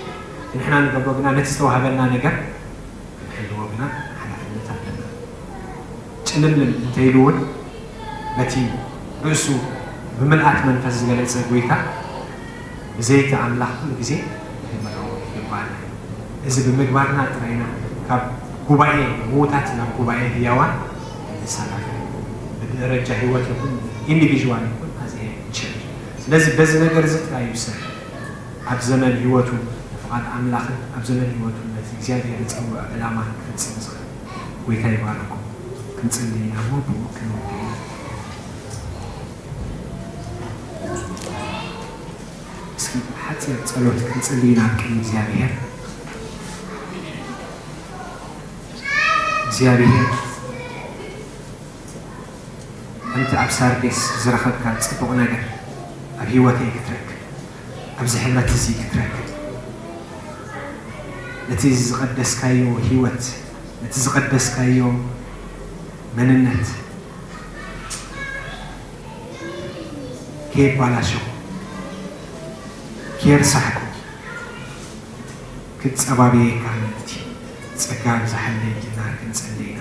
ንሕና ንገብሮ ግና ነቲ ዝተዋህበና ነገር ክንሕልዎ ግና ሓላፍነት ኣለና። ጭልምልም እንተኢሉ እውን በቲ ርእሱ ብምልኣት መንፈስ ዝገለጸ ጎይታ ብዘይቲ ኣምላኽ ኩሉ ግዜ ክንመልኦ ይግባኣና። እዚ ብምግባርና ጥራይና ካብ ጉባኤ ምዉታት ናብ ጉባኤ ህያዋን ንሰጋገር። ብደረጃ ህይወት ይኹን ኢንዲቪዥዋል ይኹን ኣዝ ቸርች። ስለዚ በዚ ነገር እዚ ጥራይ እዩ ሰብ ኣብ ዘመን ህይወቱ ንፍቓድ ኣምላኽን ኣብ ዘመን ህይወቱ ነቲ እግዚኣብሔር ዝጸውዖ ዕላማ ክፍጽም ዝኽእል። ጎይታ ይባርኩም። ክንጽሊ ኢና እሞ ብኡ ክንውድእ ኢና። እስኪ ሓፂር ጸሎት ክንጽሊ ኢና ኣብ ቅድሚ እግዚኣብሔር። እግዚኣብሔር ከምቲ ኣብ ሳርዴስ ዝረኸብካ ጽቡቕ ነገር ኣብ ህይወተይ ክትረክብ ኣብዚ ሕብረት እዚ ክትረክብ ነቲ ዝቐደስካዮ ህይወት ነቲ ዝቐደስካዮ መንነት ከየባላሸኹ ከየርሳሕኩ ክጸባብየካ ምእንቲ ጸጋ ብዝሓለይ ኢልና ክንጸሊ ኢና።